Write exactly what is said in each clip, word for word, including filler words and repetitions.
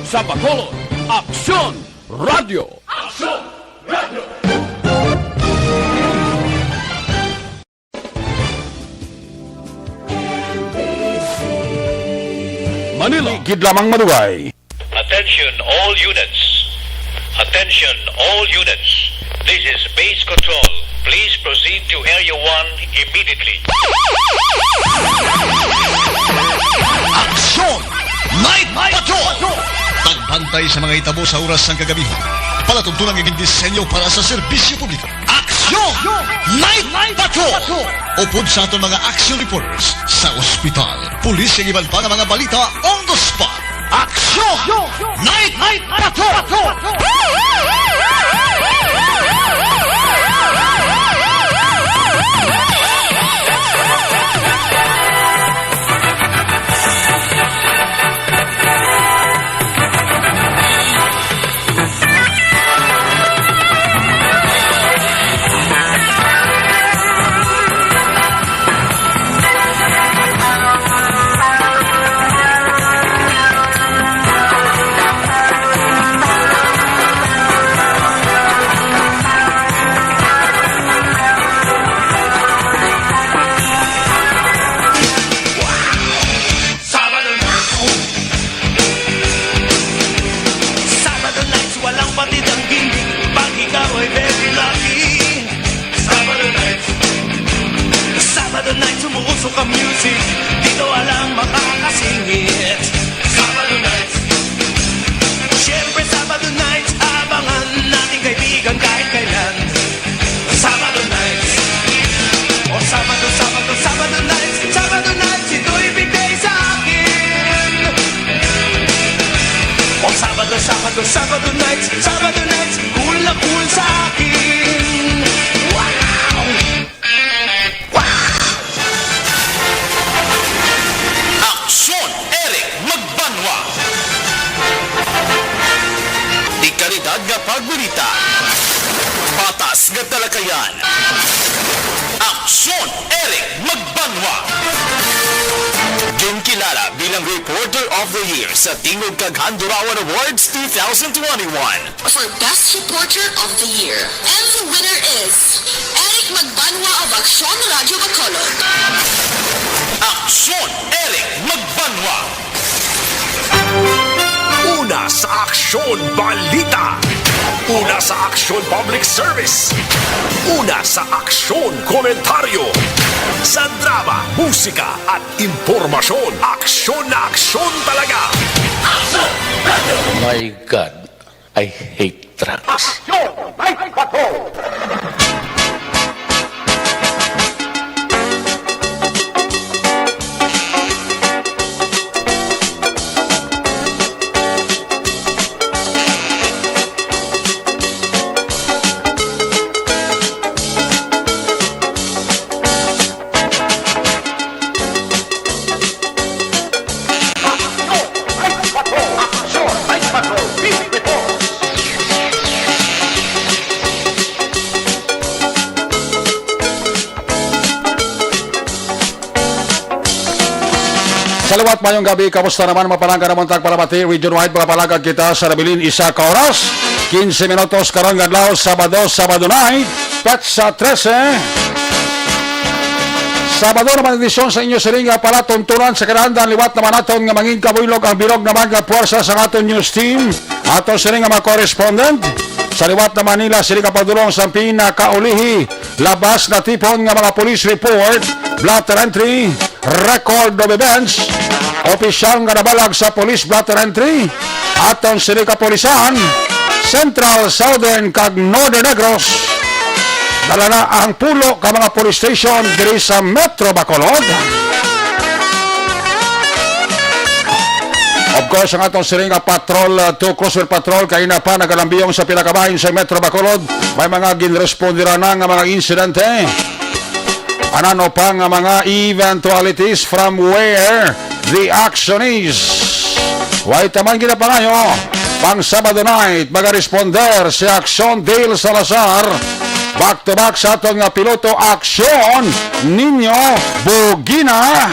Sa Bacolod, Aksyon Radyo. Aksyon Radyo. Manila. Gid lamang madugay. Attention all units. Attention all units. This is Base Control. Please proceed to Area one immediately. Aksyon Night Patrol! Pagbantay sa mga hitabo sa oras sang kagabihan. Palatuntunan nga gindisenyo para sa serbisyo publiko. Aksyon Night Patrol! Upod sa aton mga action reporters sa ospital, pulis, kag iban pa nga mga balita on the spot. Aksyon Night Patrol! Sabado na. Sabado nights, walang batid ang gimmick. Pag ikaw ay very lucky. Sabado nights. Sabado nights, umuusok ang music. Dito walang makakasingit. Sabado nights. Siyempre, Sabado nights, abangan natin kaibigan kahit kailan. Sabado nights. O Sabado, Sabado, Sabado nights. Sabado nights, ito'y big day sa akin. O Sabado, Sabado, Sabado nights. Sabado nights, cool na cool sa akin. Wow! Aksyon, Eric Magbanwa. Dekalidad nga pagbalita. Patas nga talakayan. Aksyon, Eric Magbanwa. Ginkilala bilang Reporter of the Year sa Tingog kag Handurawan Awards two thousand twenty-one. For Best Reporter of the Year. And the winner is Eric Magbanwa of Aksyon Radyo Bacolod. Aksyon, Eric Magbanwa. Una sa Aksyon Balita. Una sa Aksyon Public Service. Una sa Aksyon Komentaryo. Sa drama, musika, at impormasyon, aksyon na aksyon talaga. Aksyon! My God, I hate drugs. Aksyon! Night Patrol! Sa liwat, mayong gabi. Kamusta naman, mga palangga namon tagpalamati? Region wide, mga palangga, kita sa nabilin isa ka oras, quince minutos karong adlaw, Sabado, Sabado night, petsa trese. Sabado naman edisyon sa inyo sining nga palatuntunan sa kinaandan. Liwat naman naton nga mangin kabuylog ang bilog naman nga puwersa sa aton news team. Ato sining nga mga correspondent sa liwat naman nila sining nga pagdulong sa pinakaulihi, labas na tipon nga mga police report, blotter entry, record of events, opisyal nga nabalag sa police blotter entry, aton sini kapulisan, Central, Southern, kag Northern Negros. Dala na ang pulo ka mga police station diri sa Metro Bacolod. Of course, ang atong siring nga Patrol, uh, two Crosser Patrol, kaina pa nagalambiyong sa pila ka bahin sa Metro Bacolod. May mga ginrespondiran na nga mga insidente. Anano pa nga mga eventualities from where the action is. Way taman ginapangayo, pang Sabado night, magaresponder si Aksyon Dale Salazar. Back to back sa aton nga piloto, Aksyon Niño Bugina.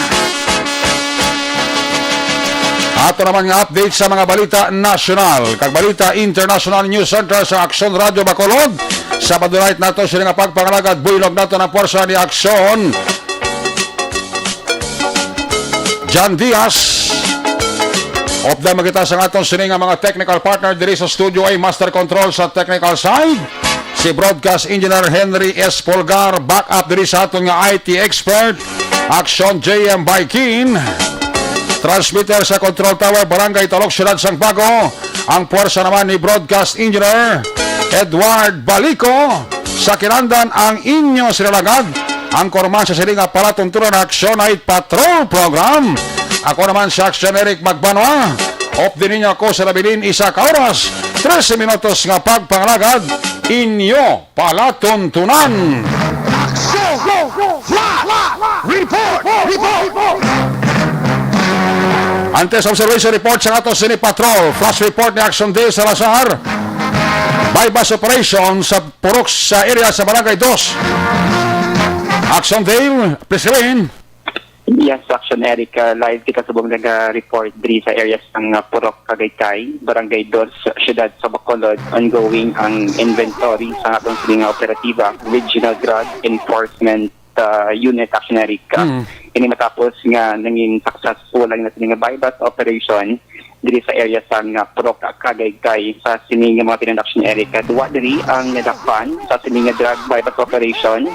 Ato naman nga update sa mga balita nasyonal kag balita international, News Center sa Aksyon Radio Bacolod. Sabado night nato sila nga pagpangalagad, buylog nato ang pwersa ni Aksyon John Diaz. Update man kita sa aton sini nga mga technical partner diri sa studio, ay master control sa technical side, si broadcast engineer Henry S Polgar, backup diri sa aton nga I T expert, Action J M Baikin. Transmitter sa control tower, Barangay Talok, Siyudad sang Bago. Ang pwersa naman ni broadcast engineer Edward Balico. Sa kinandan ang inyo sinalagad, ang kurman sa sini nga palatuntunan, Action Night Patrol Program. Ako naman si Action Eric Magbanwa. Off din ninyo ako sa nabilin isa ka oras, trese minutos nga pagpangalagad, inyo palatuntunan. Action! Flash! Report! Report! Antes observation report sa ato sini patrol. Flash report ni Action Day Salazar. Buy-bust operation sa Purok sa area sa Barangay Dos. Action Dale, please come in. Yes, Action Eric, uh, live kita subong naga-report diri sa area sang, uh, Purok Kagaytay, Barangay Dos, Siyudad sa Bacolod. Ongoing ang inventory sa atong sini nga operatiba, Regional Drug Enforcement, uh, Unit, Action Eric. Uh, Mm. Ini matapos nga nangin successful ang natin nga buy-bust operation diri sa area sang, uh, Purok Kagaytay sa sini nga mga pinandaksyon, Eric. Duwa diri ang nadakpan sa sini nga drug buy-bust operation.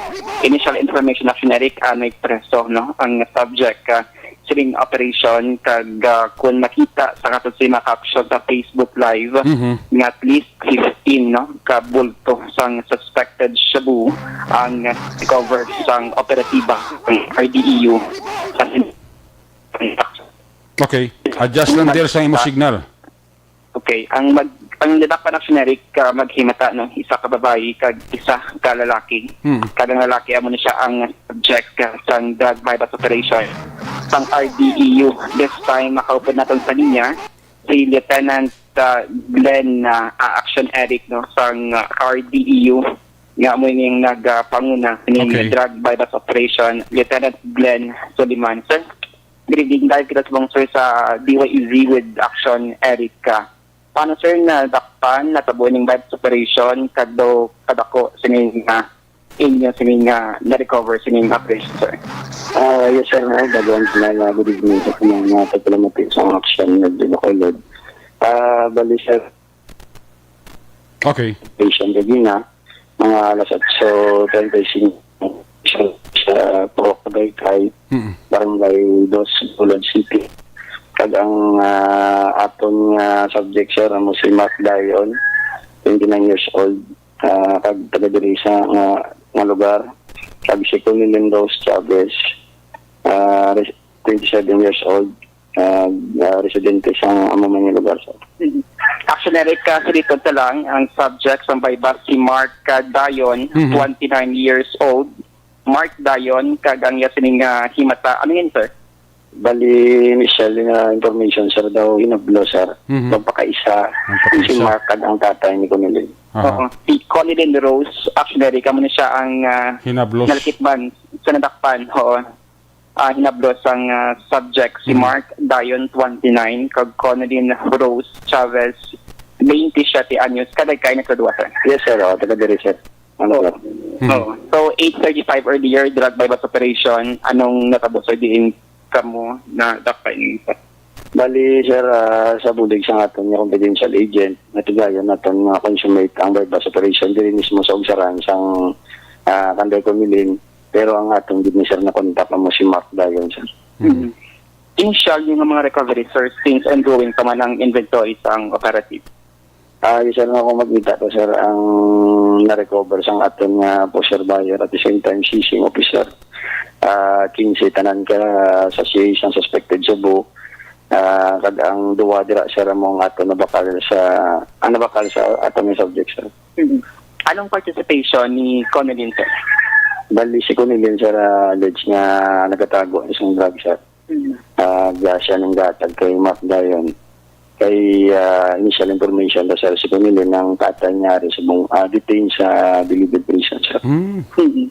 Initial information, Action Eric, uh, nagpreso, no, ang subject, uh, sining operation, kag, uh, kung makita sa aton sini mga caption sa Facebook Live, Mhm. nga at least fifteen, no, ka bulto sang suspected shabu ang, uh, recover sang operatiba ng R D E U sa Okay. Adjust lang, Dear, sa imo signal. Okay, ang mag-, ang nadakpan, Action Eric, uh, maghimata, no, isa ka babayi kag isa ka lalaki. Hmm. Kag ang lalaki, amo na siya ang subject, uh, sang drug buy-bust operation sang R D E U. This time, makaupod naton sa linya si Lieutenant, uh, Glenn, uh, Action Eric, no, sang, uh, R D E U, nga amo ning nagapanguna ning Okay. drug buy-bust operation, Lieutenant Glenn Soliman. Sir, good evening. Live kita subong, sir, sa D Y E Z with Action Eric. Paano, sir, nadakpan, natabo ning buy-bust operation, kag daw kadako sini nga inyo sini nga na-recover sini nga operation, sir? Ah, yes, sir. Ay, daghan sila nga good evening sa mga, mga pagpalamati sa action nga di makulod. Ah, bali, sir, Okay. Patient Regina, mga alas otso treinta y cinco sa, sa Purok Tagaytay, Mm. Barangay Dos, Bacolod City. Kag ang, ah, aton nga subject, sir, amo si Mark Dayon, twenty-nine years old, ah, kag taga diri sa nga, nga lugar. Kag si Conilin Rose Chavez, ah, res-, twenty-seven years old, ah, ah, residente sa amo man nga lugar, sir. Mhm. Actually, Eric, ah, sa likod ta lang, ang subject sang buy-bust si Mark, ah, Dayon, Mhm. twenty-nine years old. Mark Dayon, kag ang iya sining, ah, himata. Ano yun, sir? Bali, initial nga information, sir, daw hinablo, sir. Mhm. Magpakaisa Magpakaisa. si Mark kag ang tatay ni Conilin. Aha. Oo. Si Conilin Rose, actually, kamo na siya ang, ah, Hinablos. nalakitban sa nadakpan. Oo. Ah, hinablos ang, ah, subject, si Mhm. Mark Dayon, twenty-nine, kag Conilin Rose Chavez, twenty-seven anyos. Kaday kay nagkadua, sir? Yes, sir. Oh, taga diri, sir. Ano, Oo. sir? Mhm. Oo. So, eight thirty-five earlier, drug buy-bust operation. Anong natabo, sir? Diin kamo nadakpan? Bali, sir, ah, sa bulig sa aton nga confidential agent, natigayon naton nga consummate ang buy-bust operation diri mismo sa Ugsaran sang, ah, Kanday Conilin, pero ang aton gid ni sir na contact amo si Mark Dayon, sir. Mhm. Initial yung mga recovery, sir, since ongoing pa man ang inventory sang operative. Ah, yes, sir, nga kung makita ko, sir, ang na-recover sang aton nga poseur buyer, at the same time, seizing officer, ah, quince tanan ka sachets ang suspected shabu, ah, kag ang duwa dira, sir, amo ang aton nabakal sa, ang nabakal sa aton nga subject, sir. Mhm. Anong participation ni Conilin, sir? Bali, si Conilin, sir, ah, alleged nga nagatago sa drug, sir. Mm. Ah, ga siya nang gatag kay Mark Dayon. Kay, ah, initial information ta, sir, si Conilin ang tatay niya ari subong, ah, detained sa Bilibid Prison, sir. Hmm. Mm.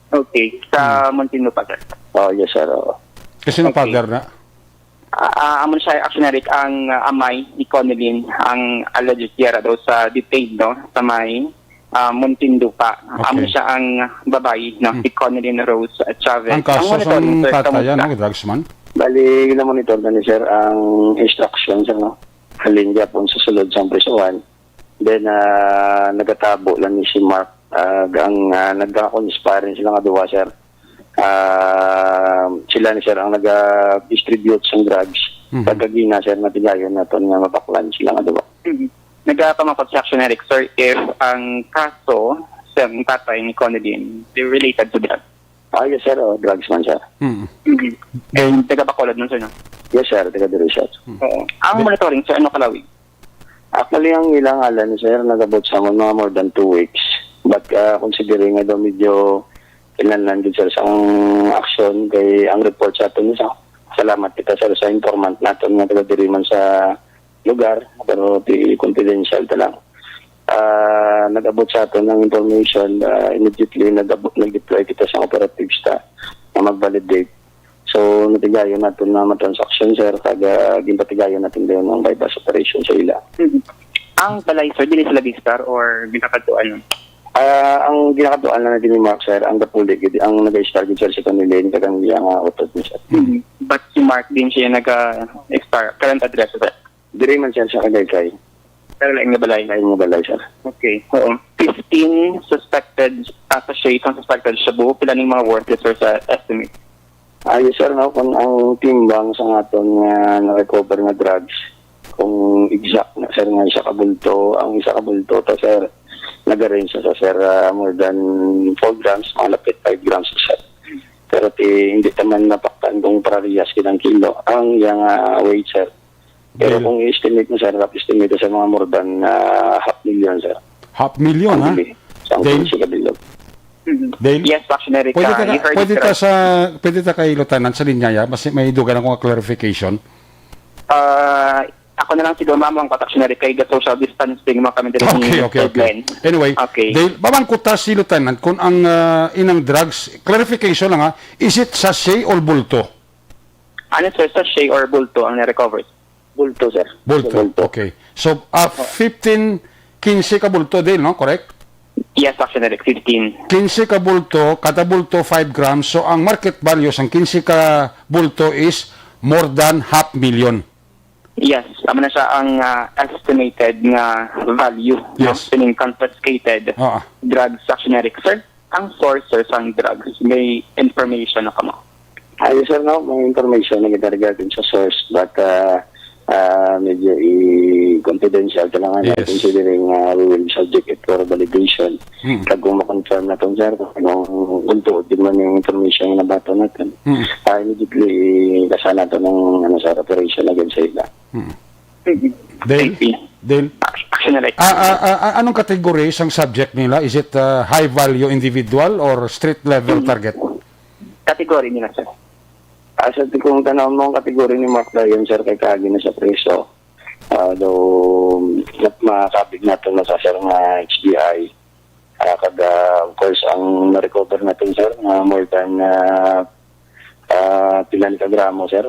Okay. Sa Hmm. Muntinlupa, sir? Oh, yes, sir. Oo. Kasi no Okay. father na? Ah, ah, amo na siya, Action Eric, ang, ah, amay ni Conilin, ang alleged yara daw sa detained, no, sa may, ah, Muntinlupa. Amo Okay. na siya ang babayi, no, Hmm. si Conilin Rose Chavez. Ang kaso Ang monitoring, sang sir, tatay, kamusta? ano, drugs man? Bali, gina-monitor na ni sir ang instruction, sir, no? Halin gyapon sa sulod sang prisuhan. Then, ah, nagatabo lang ni si Mark. Ah, ang, ah, nagka-conspire sila nga duha, sir. Ah, sila ni sir ang naga-distribute sang drugs. Mhm. Pagkagina, sir, natigayon naton nga mabaklan sila nga duha. Mhm. Nagapamangkot si Action Eric, sir, if ang kaso sa tatay ni Conilin, they related to drugs. Ah, yes, sir. Oh, drugs man, sir. Mm. Mhm. Then And taga Bacolod nun, sir, no? Yes, sir. Taga diri, sir. Mm. Oo. Ang Then monitoring, sir, ano kalawig? Actually, ang ilang ngalan, sir, nag-abot sa mga more than two weeks. But, ah, considering nga daw medyo kinahanglan gid, sir, sang action kay ang report sa aton, sir, salamat kita, sir, sa informant naton nga taga diri man sa lugar, pero ti confidential ta lang. Ah, nag-abot sa aton ang information, ah, immediately nag-abot, nag-deploy kita sa operatives ta na mag-validate. So, natigayon naton na matransaksyon, sir, kag, ah, ginpatigayon naton dayon ang buy-bust operation sa ila. Mhm. Ang balay, sir, dili sila gistar or ginakadtuan lang? Ah, ang ginakadtuan lang na ni Mark, sir, ang gapuli gid, ang nag-istar gid, sir, si Conilin, kag ang iya nga utod ni, sir. Mhm. But si Mark din siya naga-istar, current address, sir? Diri man, sir, sa Kagaycay. Pero lain nga balay? Lain nga balay, sir. Okay, oo. Fifteen suspected, ah, sachet sang suspected shabu. Pila ning mga worth, sir, sa estimate? Ah, yes, sir, no? Kung ang timbang sa aton nga na-recover nga drugs, kung exact na, sir, nga isa ka bulto, ang isa ka bulto ta, sir, nag-range sa, sir, ah, more than four grams, mga lapit five grams, sir. Pero ti, hindi ta man mapaktan kung parehas gid ang kilo. Ang iyang, ah, weight, sir, Pero Dale. kung i-estimate mo, sir, rough estimate sa mga more than, ah, half million, sir. Half million, Ang ha? bili. Sa ang Dale? quince ka bilog. Mhm. Dale? Yes, Action Eric, Pwede ah, ta, you heard pwede it ta correct. sa, pwede ta kay Lieutenant sa linya, ya? Mas may dugan ako nga clarification. Ah, ako na lang siguro, ma'am, ang Action Eric, kay ga-social distancing man kami diri Okay, ni okay, okay. Sideline. Anyway, Okay. Dale, mamangkot ta si Lieutenant kung ang, ah, inang drugs, clarification lang, ha, is it sachet or bulto? Ano, sir, sachet or bulto ang na-recover? Bulto, sir. Bulto. Bulto. Okay. So, ah, fifteen, quince ka bulto din, no? Correct? Yes, Action Eric, fifteen. Quince ka bulto, kada bulto five grams. So, ang market value sang quince ka bulto is more than half million. Yes, tama na siya ang, ah, estimated nga value, no? Yes. Sining confiscated Ah. drugs, Action Eric. Sir, ang source, sir, sang drugs, may information na kamo? Ay, sir, no, may information na kita regarding sa source, but, ah, ah, medyo i-, confidential ta lang, ano, Yes. considering, ah, we will subject it for validation. Hmm. Kag kung ma-confirm na tong, sir, kung, kung tuod din man yung information na nabato natin, Hmm. ah, immediately, i-, kasa nato ng, ano, sir, operation against sa ila. Hmm. Mhm. Dale? I see. Dale? Action na, like, Ah, ah, ah, ah, anong category sang subject nila? Is it, ah, high value individual or street level Mhm. target? Category nila, sir. Ah, sa ti-, kung tanaw mo ang category ni Mark Dayon, sir, kay kaagi na sa preso. Ah, do, nat-, makakabig nato na sa, sir, nga H B I. Ah, kag, ah, of course, ang na-recover natin, sir, nga more than, ah, ah, pila ni ka gramo, sir,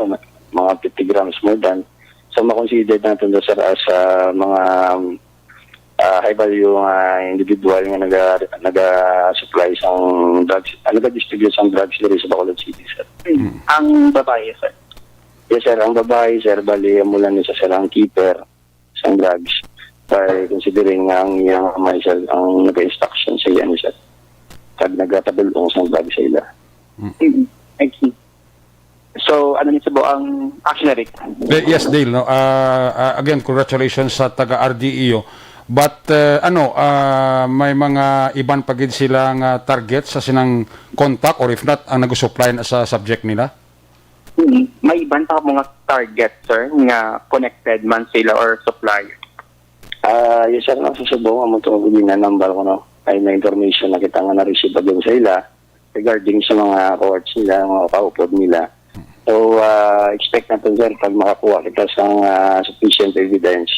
mga fifty grams more than. So, ma-consider natin to, sir, as, ah, mga, ah, high value nga individual nga naga-, naga-supply sang drugs, ah, naga-distribute sang drugs diri sa Bacolod City, sir. Hmm. Ang babae, sir? Yes, sir. Ang babae, sir, bali, amo lang ni sa, sir, ang keeper sang drugs. By considering nga ang iyang amay, sir, ang nag-instruction sa iya, sir. Kag nagatabulong sang drugs sa ila. Mm. Mm, I see. So, ano ni subo ang Action Eric? Eh, yes, Dale, no? Ah, ah, again, congratulations sa taga R D E O. But, eh, ano, ah, may mga iban pa gid sila nga target sa sinang contact, or if not, ang nag-supply na sa subject nila? Mm. May iban pa mga target, sir, nga connected man sila or supplier? Ah, yes, sir, no? Sa Subo, amo to, ginanambal ko, no? Ay, may information na kita nga na-receive again sa ila regarding sa mga cohorts nila, mga kaupod nila. So, ah, expect natin, sir, pag makakuha kita sa, ah, sufficient evidence,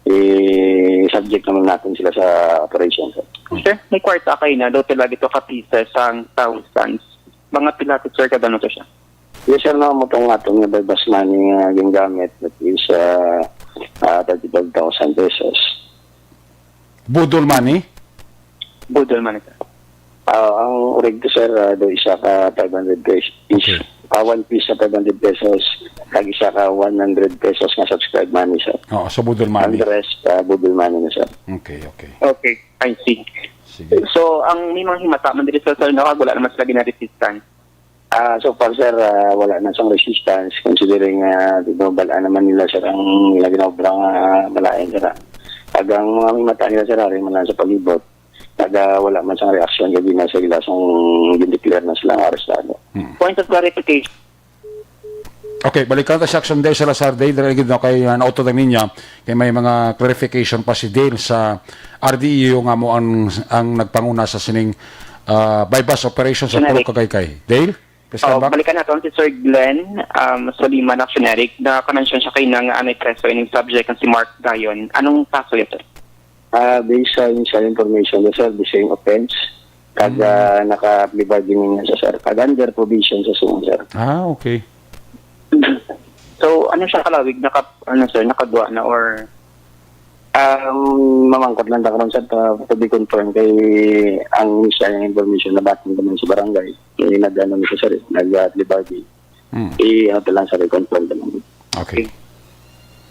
i-subject naman natin sila sa operation, sir. Sir, may kwarta kayo na, daw talaga ito ka pieces ang thousands. Mga pila to, sir, kada ano to siya? Yes, sir, no, mo tong atong nga buy bust money nga gingamit, that is, ah, ah, thirty-five thousand pesos. Budol money? Budol money, sir. Ah, ang urig ko, sir, ah, do isa ka five hundred pesos. Okay. Ah, one piece sa five hundred pesos, kag isa ka one hundred pesos nga subscribe money, sir. Oo, so budol money. And the rest, ah, budol money na, sir. Okay, okay. Okay, I see. Sige. So, ang may mga himata man diri sa, sir, no, kag wala naman sila gina-resistance. Ah, so far, sir, ah, wala na sang resistance, considering, ah, di ba, bala naman nila, sir, ang nila ginobra nga malain, sir, ah. Kag ang mga himata nila, sir, ari man lang sa palibot. Kag, ah, wala man sang reaksyon kag di na sila sang gindeclare na sila nga arestado. Hmm. Point of clarification. Okay, balikan ta si Action Dale Salazar. Dale, dali gid, no, kay, ah, nautod ang linya, kay may mga clarification pa si Dale sa R D E U nga mo ang, ang nagpanguna sa sining, ah, buy bust operation sa Generic. Purok Kagaycay. Dale, please Oh, come back. Balikan naton si Sir Glenn, um, Soliman, Action Eric, na kanang siya kaina nga anay preso ining subject nga si Mark Gayon. Anong kaso yun, sir? Ah, based sa initial information, sir, the same offense. Kag, Mm. ah, naka-plea bargaining na siya, sir. Kag under probation sa sunod, sir. Ah, okay. So, ano siya kalawig? Naka, ano, sir, nakadwa na or? Um, mamangkot lang ta karon, sir, to, to be confirmed kay ang initial nga information na batin ko man sa barangay. Kay nag-ano ni siya, sir, nag-, ah, plea bargain. Hmm. I-, ano to lang, sir, i-confirm to lang. Okay.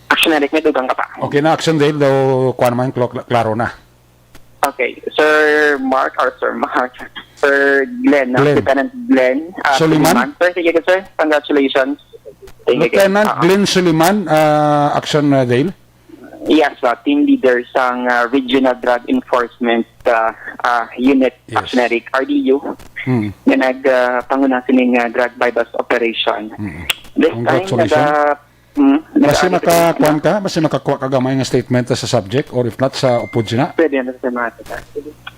Action Eric, may dugang ka pa? Okay na, Action Dale, daw kuwan naman, klo-, klaro na. Okay, Sir Mark, or Sir Mark, Sir Glenn, no? Glenn. Lieutenant Glenn, ah, Soliman? Soliman. Sir, sige ka, sir. Congratulations. Thank you. Lieutenant Ah. Glenn Soliman, ah, Action, ah, Dale. Yes, ah, team leader sang, ah, Regional Drug Enforcement, ah, ah, Unit, Yes. Action Eric, R D U, Hmm. nga nag, ah, panguna sining, ah, drug buy-bust operation. Hmm. This time, Congratulations. naga-, hmm, Basi naga-, maka-, kuwan ka, basi makakuha ka gamay nga statement sa subject, or if not, sa upod sina? Pwede na sa mga,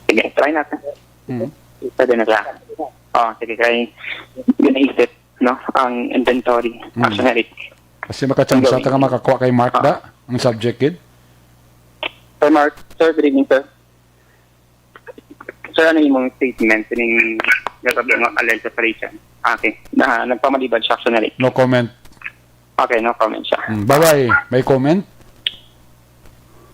sige, try natin. Hmm. Pwede na sa, oh, sige, kay, ginaisip, no, ang inventory, Hmm. Action Eric. Basi makachance Ang ta nga gawin. makakuha kay Mark Ah. da, ang subject gid. Sir Mark, sir, good evening, sir. Sir, ano imong statement sining nagkabiyang nga alleged operation? Ah, okay. Na, nagpamalibad siya, Action Eric. No comment. Okay, no comment siya. Hmm, Babay, may comment?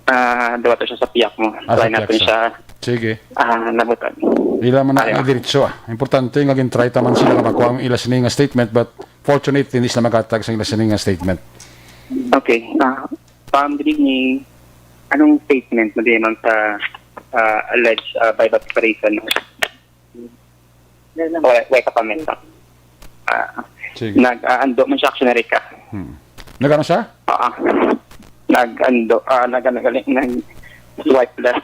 Ah, duwa to siya sa piyak mo. Ah, sa Try natin piyak sa siya, Sige. ah, nabutan. Ila man na Ayaw. nga diretso, ah. Importante nga gin-try ta man sila nga makuha ang ila sini nga statement, but fortunately, hindi sila maghatag sa ila sini nga statement. Okay. Ah, Pam, good evening. Anong statement mo din, ma'am, sa, ah, alleged, ah, buy-bust operation? Wala, wala ka comment, sir. Ah, Sige. nag-, ah, ando man siya, Action Eric, ah. Hmm. Nag-ano siya? Ah, nag-ando, ah, nag-, nag-, nag-, swipe left.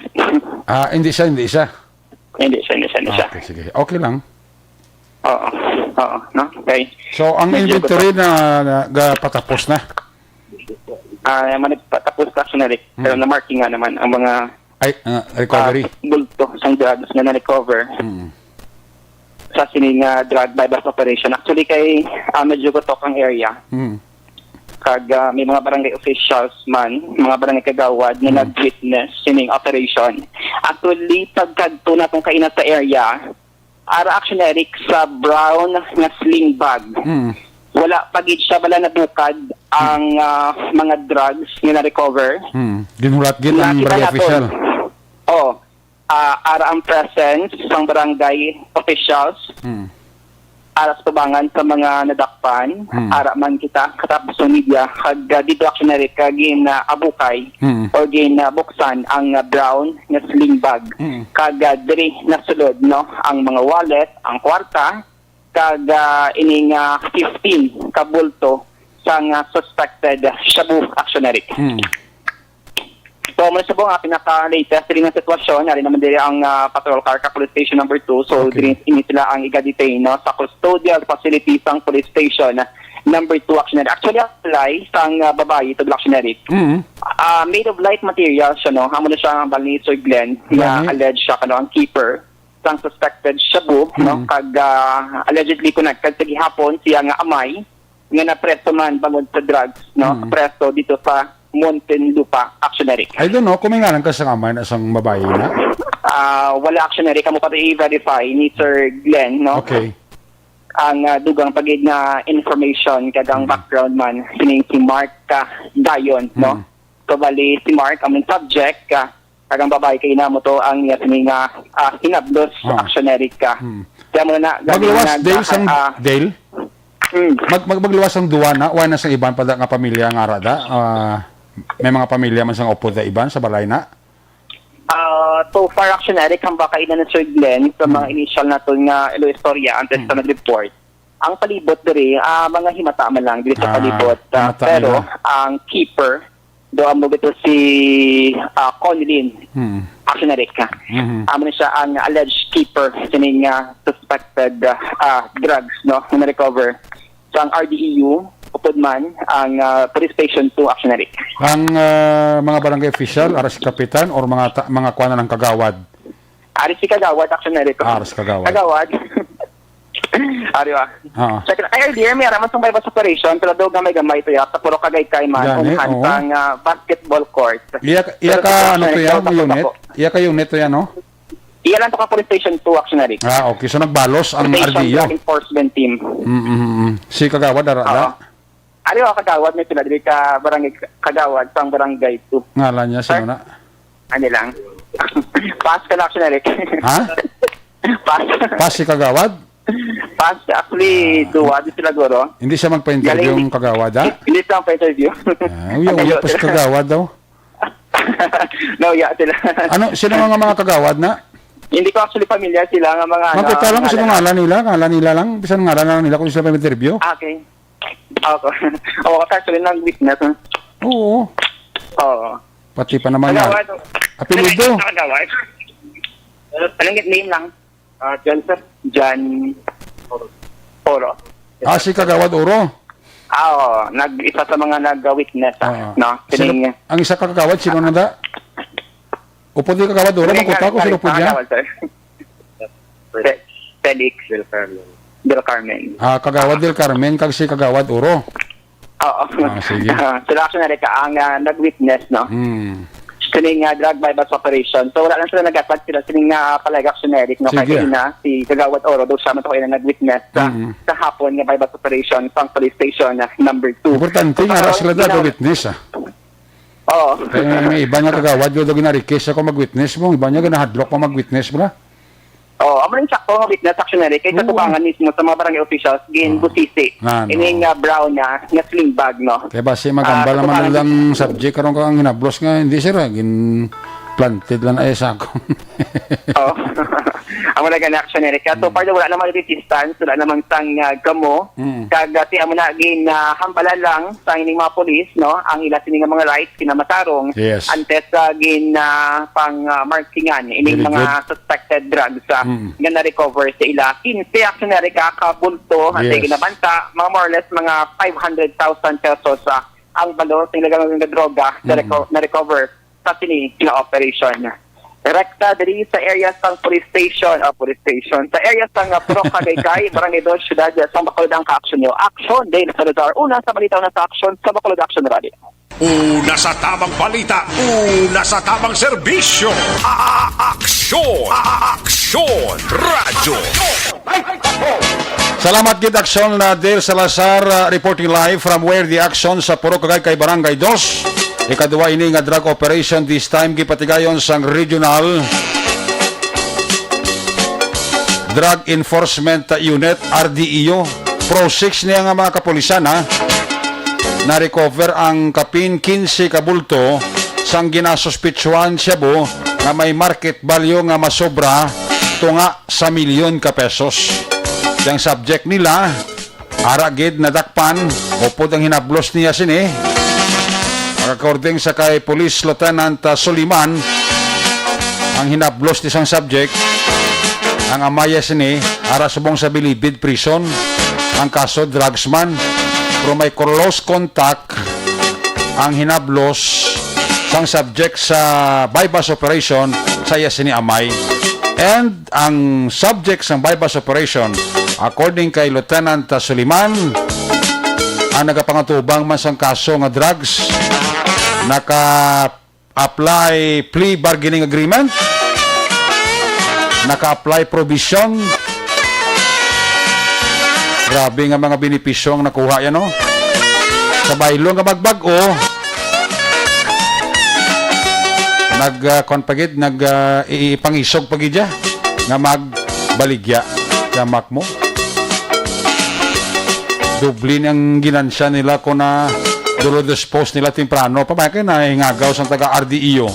Ah, hindi siya, hindi siya. Hindi siya, hindi siya, hindi siya. Ah, okay, sige. Okay lang. Oo, oo, no? Okay. So, ang Medyo inventory gusto na, na, ga-, patapos na? Ah, man, patapos na, Action Eric. Hmm. Pero na-marking nga naman ang mga Ay, ah, recovery. ah, bulto sang drugs nga na-recover Mm. sa sini nga drug buy-bust operation. Actually, kay, ah, medyo gutok ang area. Mm. Kag, ah, may mga barangay officials man, mga barangay kagawad nga Mm. nag-witness sining operation. Actually, pagkadto naton kaina sa area, ara, Action Eric, sa brown nga sling bag. Mm. Wala pa gid siya bala nabukad ang, ah, mga drugs nga na-recover. Mm. Ginhulat gid ang Nakita barangay naton. official. Oo. Ah, ara ang presence sang barangay officials. Mm. Ara sa tubangan sa mga nadakpan, Mm. ara man kita katapos ng media, kag, ah, dito, Action Eric, kag gin, ah, abukay Mm. or gin, ah, buksan ang, ah, brown nga sling bag. Mm. Kag, ah, diri nasulod, no, ang mga wallet, ang kwarta, kag, ah, ining, ah, fifteen ka bulto sang, ah, suspected, ah, shabu, Action Eric. Mm. So, muna sa buong, ah, pinaka-latest diri nga sitwasyon, ari naman diri ang, ah, patrol car ka Police Station number two. So, Okay. diri ini sila ang iga-detain, no, sa custodial facility sang Police Station number two, Action Eric. Actually, ang tulay sang, ah, babayi, to, Action Eric. Mm. Ah, made of light material siya, no? Amo na siya ang bali ni Sir Glenn, nga Gani. alleged siya, kano, ang keeper sang suspected shabu, no? Mm. Kag, ah, allegedly connected sa gihapon siya nga amay nga napreso man bangod sa drugs, no? Mm. Preso dito sa Muntinlupa, Action Eric. I don't know kung may ngalan ka sa kamay na sang babayi na. Ah, wala, Action Eric. Amo pa to i-verify ni Sir Glenn, no? Okay. ang, ah, dugang pa gid nga information kag ang Mm. background man sining si Mark, ah, Dayon, no? Mm. So, bali, si Mark ang main subject, ah, kag ang babae kay ina mo to ang iya sini nga, ah, hinablos, Ah. Action Eric, ah. Hmm. Kaya mo na, gani Magluwas, na Dale, sang, ah, Dale? Hmm. Mag-, mag-, magluwas ang duwa na, wala na sa iban pa da nga pamilya nga ara da? Ah, may mga pamilya man sang upod da iban sa balay na? Ah, so far, Action Eric, ang baka ina ni Sir Glenn, sa mga Hmm. initial naton nga ilo istorya, antes Hmm. sa nag-report, ang palibot diri, ah, mga himata man lang diri sa Ah, palibot, ah, himata pero nila. Ang keeper, do amo gito si, ah, Conlin. Hmm. Action Eric, ah. Mhm. Amo ni siya ang alleged keeper sining, ah, suspected, ah, ah, drugs, no, nga na-recover sang R D E U, upod man ang, ah, Police Station two, Action Eric. Ang, ah, mga barangay official, ara si kapitan or mga ta-, mga kuan na lang, kagawad? Ari si kagawad, Action Eric. Ah, ara si kagawad. Kagawad. Ari ba? Oo. Sa, ay, earlier, may araman sang buy-bust operation, pero daw gamay-gamay to ya, sa Purok Agaycay man, Gani, unahan oo. Sang, ah, basketball court. Iya, iya Pero ka, sa ano to Action ya, Eric, unit? Iya ka unit to ya, no? Iya lang to ka Police Station two, Action Eric. Ah, okay. So, nagbalos ang Station R D O. Law Enforcement Team. Mm, mm, mm. Si Kagawad, ara, Oo. Ara? Ari, oh, Kagawad, may sila diri ka barangay, Kagawad, sang barangay two. Ngalan niya, sino Sir? Na? Ano lang? Pass ka na, Action Eric. Ha? Pass. Pass si Kagawad? Pass, actually, Ah. Duwa, di sila guro. Hindi siya magpa-interview Galing. Yung Kagawad, ha? Hindi siya magpa-interview. Ah, uy, Ang uy, gayo. Pas Kagawad daw. No, yeah, sila. Ano, sino nga mga kagawad na? Hindi ko actually familiar sila nga mga, ano, Makita lang kung sino ngalan. Ngalan nila, ngalan nila lang. Bisan ngalan lang nila kung sila pa interview. Ah, okay. Ako. Ako kasi actually nag-witness, ha? Oo. Oo. Pati pa naman nga. Kagawad. Apelyido. Kagawad. Anong name lang? Ah, John, sir. John Oro. Ah, si Kagawad Oro? Ah, oo. Nag-, isa sa mga nag-witness, ah, Ah. No? Sino, Sining ang isa ka kagawad, sino na da? Upod ni Kagawad Oro, Hindi, magkuta ko, sino po niya? Kagawad, sir. Fe-, Felix Del Carmen. Del Carmen. Ah, Kagawad Del Carmen, kag si Kagawad Oro. Oo. Ah, sige. Ah, sila actually na ka ang, ah, nag-witness, no? Hmm. Sining, ah, drug buy-bust operation. So, wala lang sila nag-attack sila. Sining, ah, palayag actually, no? Sige. Kay ina, si Kagawad Oro, daw siya man to kayo na nag-witness sa, Mm. sa hapon nga buy-bust operation sa police station, ah, number two. Importante So, nga, karon, sila daw ginaw- witness, ah. Oo. Kaya may, may iba nga kagawad, daw ginarikis ako mag-witness mo. Iba niya, ginahadlok pa mag-witness mo na. Oh, amo rin sakto nga witness actually, kay Oo. Katubangan mismo sa mga barangay officials, gin Oo. busisi. Nga, no. Ining, ah, brown na, nga sling bag, no? Kaya basi magambal Ah, naman katubangan lang mismo. Subject karon ka ang hinablos nga, hindi, sir, ah, gin planted lang ay sa ako. Oh. Amo na gani actually, kaya so Mm. far, wala namang resistance, wala namang sang, ah, gamo. Mm. Kag, ah, ti amo na gin, ah, hambalan lang sa ining mga pulis, no? Ang ila sini nga mga rights, kinamatarong, Yes. antes, ah, gin, ah, pang, ah, markingan ining Very mga good. suspected drugs, ah, Mm. nga na-recover sa ila. Quince actually ka, ka bulto, ang Yes. ginabanta, mga more or less mga five hundred thousand pesos, ah, ang balor sa illegal nga droga na Mm. reco-, na-recover sa sini nga operation. Direkta diri sa area sang police station, ah, police station, sa area sang, ah, Purok Agaycay, Barangay Dos, Siyudad sang Bacolod ang ka-action niyo. Action, Dale Salazar, una sa balita, una sa action, sa Bacolod Action Radio. Una sa tamang balita, una sa tamang serbisyo. A-, aksyon, a-, aksyon, radyo. Salamat gid, Aksyon, na Dale Salazar, uh, reporting live from where the action sa Purok Agaycay, Barangay Dos. Ikaduha ini nga drug operation, this time gipatigayon sang Regional Drug Enforcement Unit, R D E U. Pro six niya nga mga kapulisan, ha. Na-recover ang kapin quince ka bulto sang ginasuspitsuhan shabu nga may market value nga masobra tunga sa milyon ka pesos. Ang subject nila, ara gid nadakpan, upod ang hinablos niya sini. According sa kay Police Lieutenant, ah, Soliman, ang hinablos ni sang subject, ang amaya sini, ara subong sa Bilibid Prison, ang kaso drugs man. Pero may close contact ang hinablos sang subject sa buy-bust operation sa iya sini amay. And ang subject sang buy-bust operation, according kay Lieutenant Suliman, ang nagapangatubang man sang kaso nga drugs, naka-apply plea bargaining agreement, naka-apply probation, Grabe nga mga benepisyo ang nakuha yan, no? Sa baylo nga magbag-o, nag, ah, kwan pa gid, nag, ah, i-, ipangisog pa gid siya nga magbaligya. Yamak mo. Doble ni ang ginansya nila kung na dulo-dos post nila temprano. Pamay kay nahingagaw sang taga R D E O.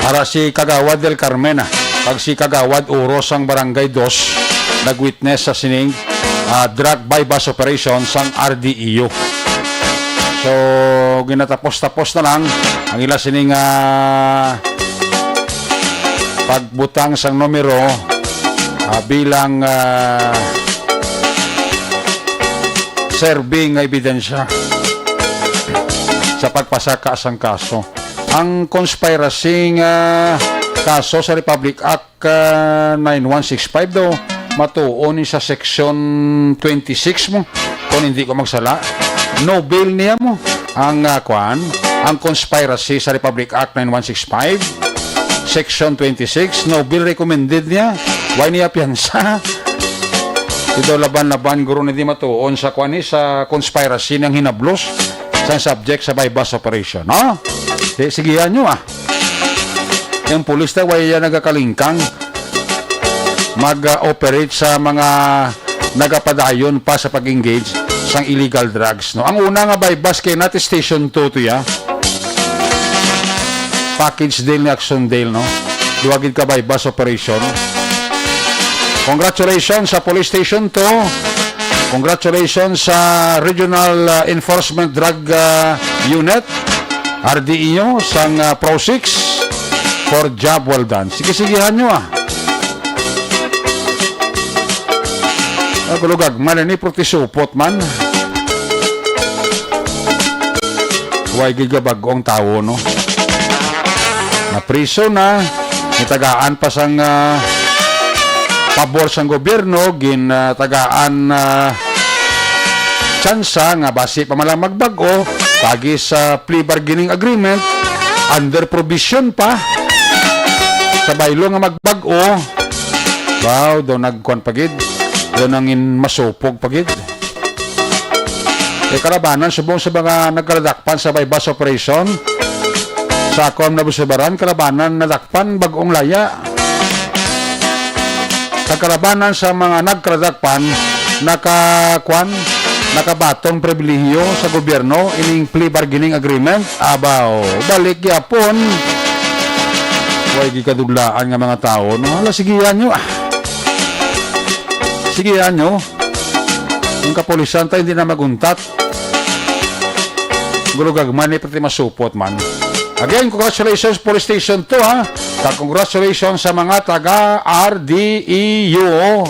Ara si Kagawad Del Carmen, ah, kag si Kagawad Uro sang Barangay Dos, nag-witness sa sining, ah, drug buy-bust operation sang R D E O. So, ginatapos-tapos na lang ang ila sining, ah, pagbutang sang numero, ah, bilang, ah, serving nga ebidensya sa pagpasaka sang kaso. Ang conspiracy nga kaso sa Republic Act, ah, nine one six five daw, matuon ni sa Section twenty-six mo, kung hindi ko magsala. No bail niya mo ang, ah, kwan, ang conspiracy sa Republic Act nine one six five, Section twenty-six, no bail recommended niya. Why niya piyansa? Ito laban-laban, guro, hindi matuon sa kwan ni, sa conspiracy ng hinablos sa subject sa buy-bust operation, no? Di, sigihan nyo, ah. Yung pulis na, way yan nagakalingkang mag-operate sa mga nagapadayon pa sa pag-engage sang illegal drugs, no? Ang una nga buy-bust kay nati Station two to, ya. Package deal ni Action Deal, no? Duha gid ka buy-bust operation. Congratulations sa Police Station two. Congratulations sa Regional, uh, Enforcement Drug, uh, Unit, R D E O, sang, uh, Pro six, for job well done. Sige, sigihan nyo, ah. Ah, kulugag, man ni, purti supot man. Way gid ka bag-ong tawo, no? Napriso na, nitagaan pa sang, ah, pabor sang gobyerno, gin, ah, tagaan, ah, tsansa nga basi pa man lang magbag-o, pagi sa plea bargaining agreement, under provision pa. Sa baylo nga magbag-o, wow, daw nagkuan pa gid, daw nangin masupog pa gid. Eh, kalabanan subong sa mga nagkaladakpan sa buy-bust operation sa akon nabusubaran, kalabanan nadakpan bag-ong laya. Kag kalabanan sa mga nagkaladakpan, nakakuan, nakabaton pribilehiyo sa gobyerno ining plea bargaining agreement. Abaw, balik gyapon. Way gikaduglaan nga mga tawo, no? Hala, sigihan nyo, ah. Sigihan nyo. Yung kapulisan tayo, hindi na maguntat. Gulugag man, eh, pati masupot man. Again, congratulations, Police Station two, ha? Kag congratulations sa mga taga R D E U.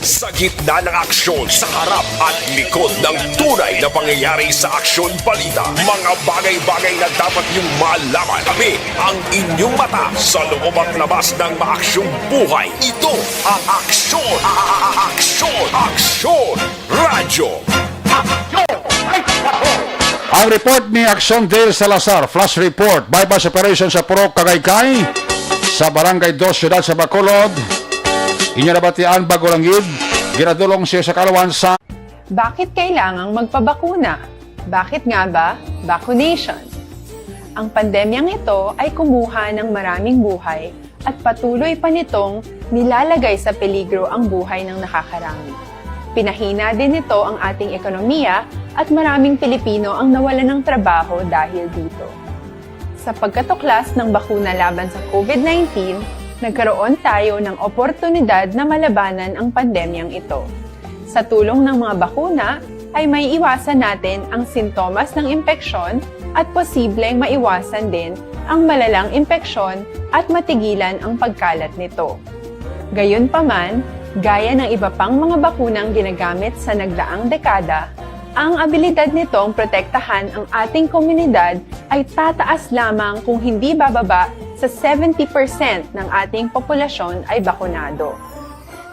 Sa gitna ng aksyon, sa harap at likod ng tunay na pangyayari sa Aksyon Balita, mga bagay-bagay na dapat niyong malaman. Kami ang inyong mata sa loob at labas ng maaksyong buhay. Ito ang Aksyon, Aksyon, Aksyon Radyo. Ang report ni Aksyon Dale Salazar, flash report, buy-bust operation sa Purok Kagaycay, sa Barangay Dos, Siyudad sa Bacolod. Inyo nabatian, bago lang gid, ginadulong siya sa kaalawan sa Bakit kailangang magpabakuna? Bakit nga ba vaccination? Ang pandemyang ito ay kumuha ng maraming buhay at patuloy pa nitong nilalagay sa peligro ang buhay ng nakakarami. Pinahina din nito ang ating ekonomiya at maraming Pilipino ang nawalan ng trabaho dahil dito. Sa pagkatuklas ng bakuna laban sa COVID nineteen, nagkaroon tayo ng oportunidad na malabanan ang pandemyang ito. Sa tulong ng mga bakuna, ay maiiwasan natin ang sintomas ng impeksyon at posibleng maiwasan din ang malalang impeksyon at matigilan ang pagkalat nito. Gayunpaman, gaya ng iba pang mga bakunang ginagamit sa nagdaang dekada, ang abilidad nitong protektahan ang ating komunidad ay tataas lamang kung hindi bababa sa seventy percent ng ating populasyon ay bakunado.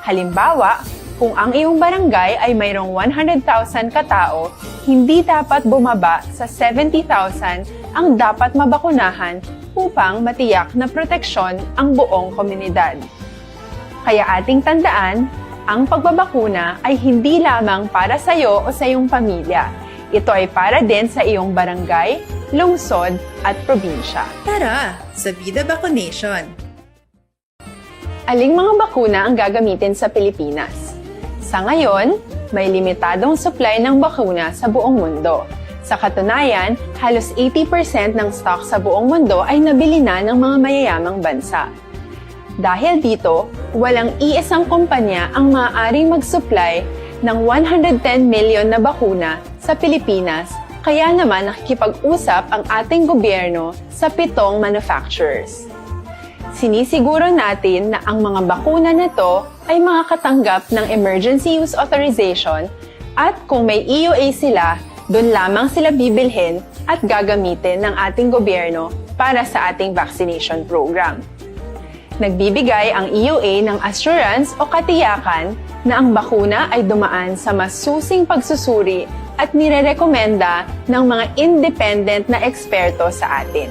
Halimbawa, kung ang iyong barangay ay mayroong one hundred thousand katao, hindi dapat bumaba sa seventy thousand ang dapat mabakunahan upang matiyak na proteksyon ang buong komunidad. Kaya ating tandaan, Ang pagbabakuna ay hindi lamang para sa iyo o sa iyong pamilya. Ito ay para din sa iyong barangay, lungsod, at probinsya. Tara, sa Vida Vaccination! Aling mga bakuna ang gagamitin sa Pilipinas? Sa ngayon, may limitadong supply ng bakuna sa buong mundo. Sa katunayan, halos eighty percent ng stock sa buong mundo ay nabili na ng mga mayayamang bansa. Dahil dito, walang iisang kumpanya ang maaaring mag-supply ng one hundred ten million na bakuna sa Pilipinas, kaya naman nakikipag-usap ang ating gobyerno sa pitong manufacturers. Sinisiguro natin na ang mga bakuna na to ay makakatanggap ng emergency use authorization, at kung may E U A sila, doon lamang sila bibilhin at gagamitin ng ating gobyerno para sa ating vaccination program. Nagbibigay ang E U A ng assurance o katiyakan na ang bakuna ay dumaan sa masusing pagsusuri at nirerekomenda ng mga independent na eksperto sa atin.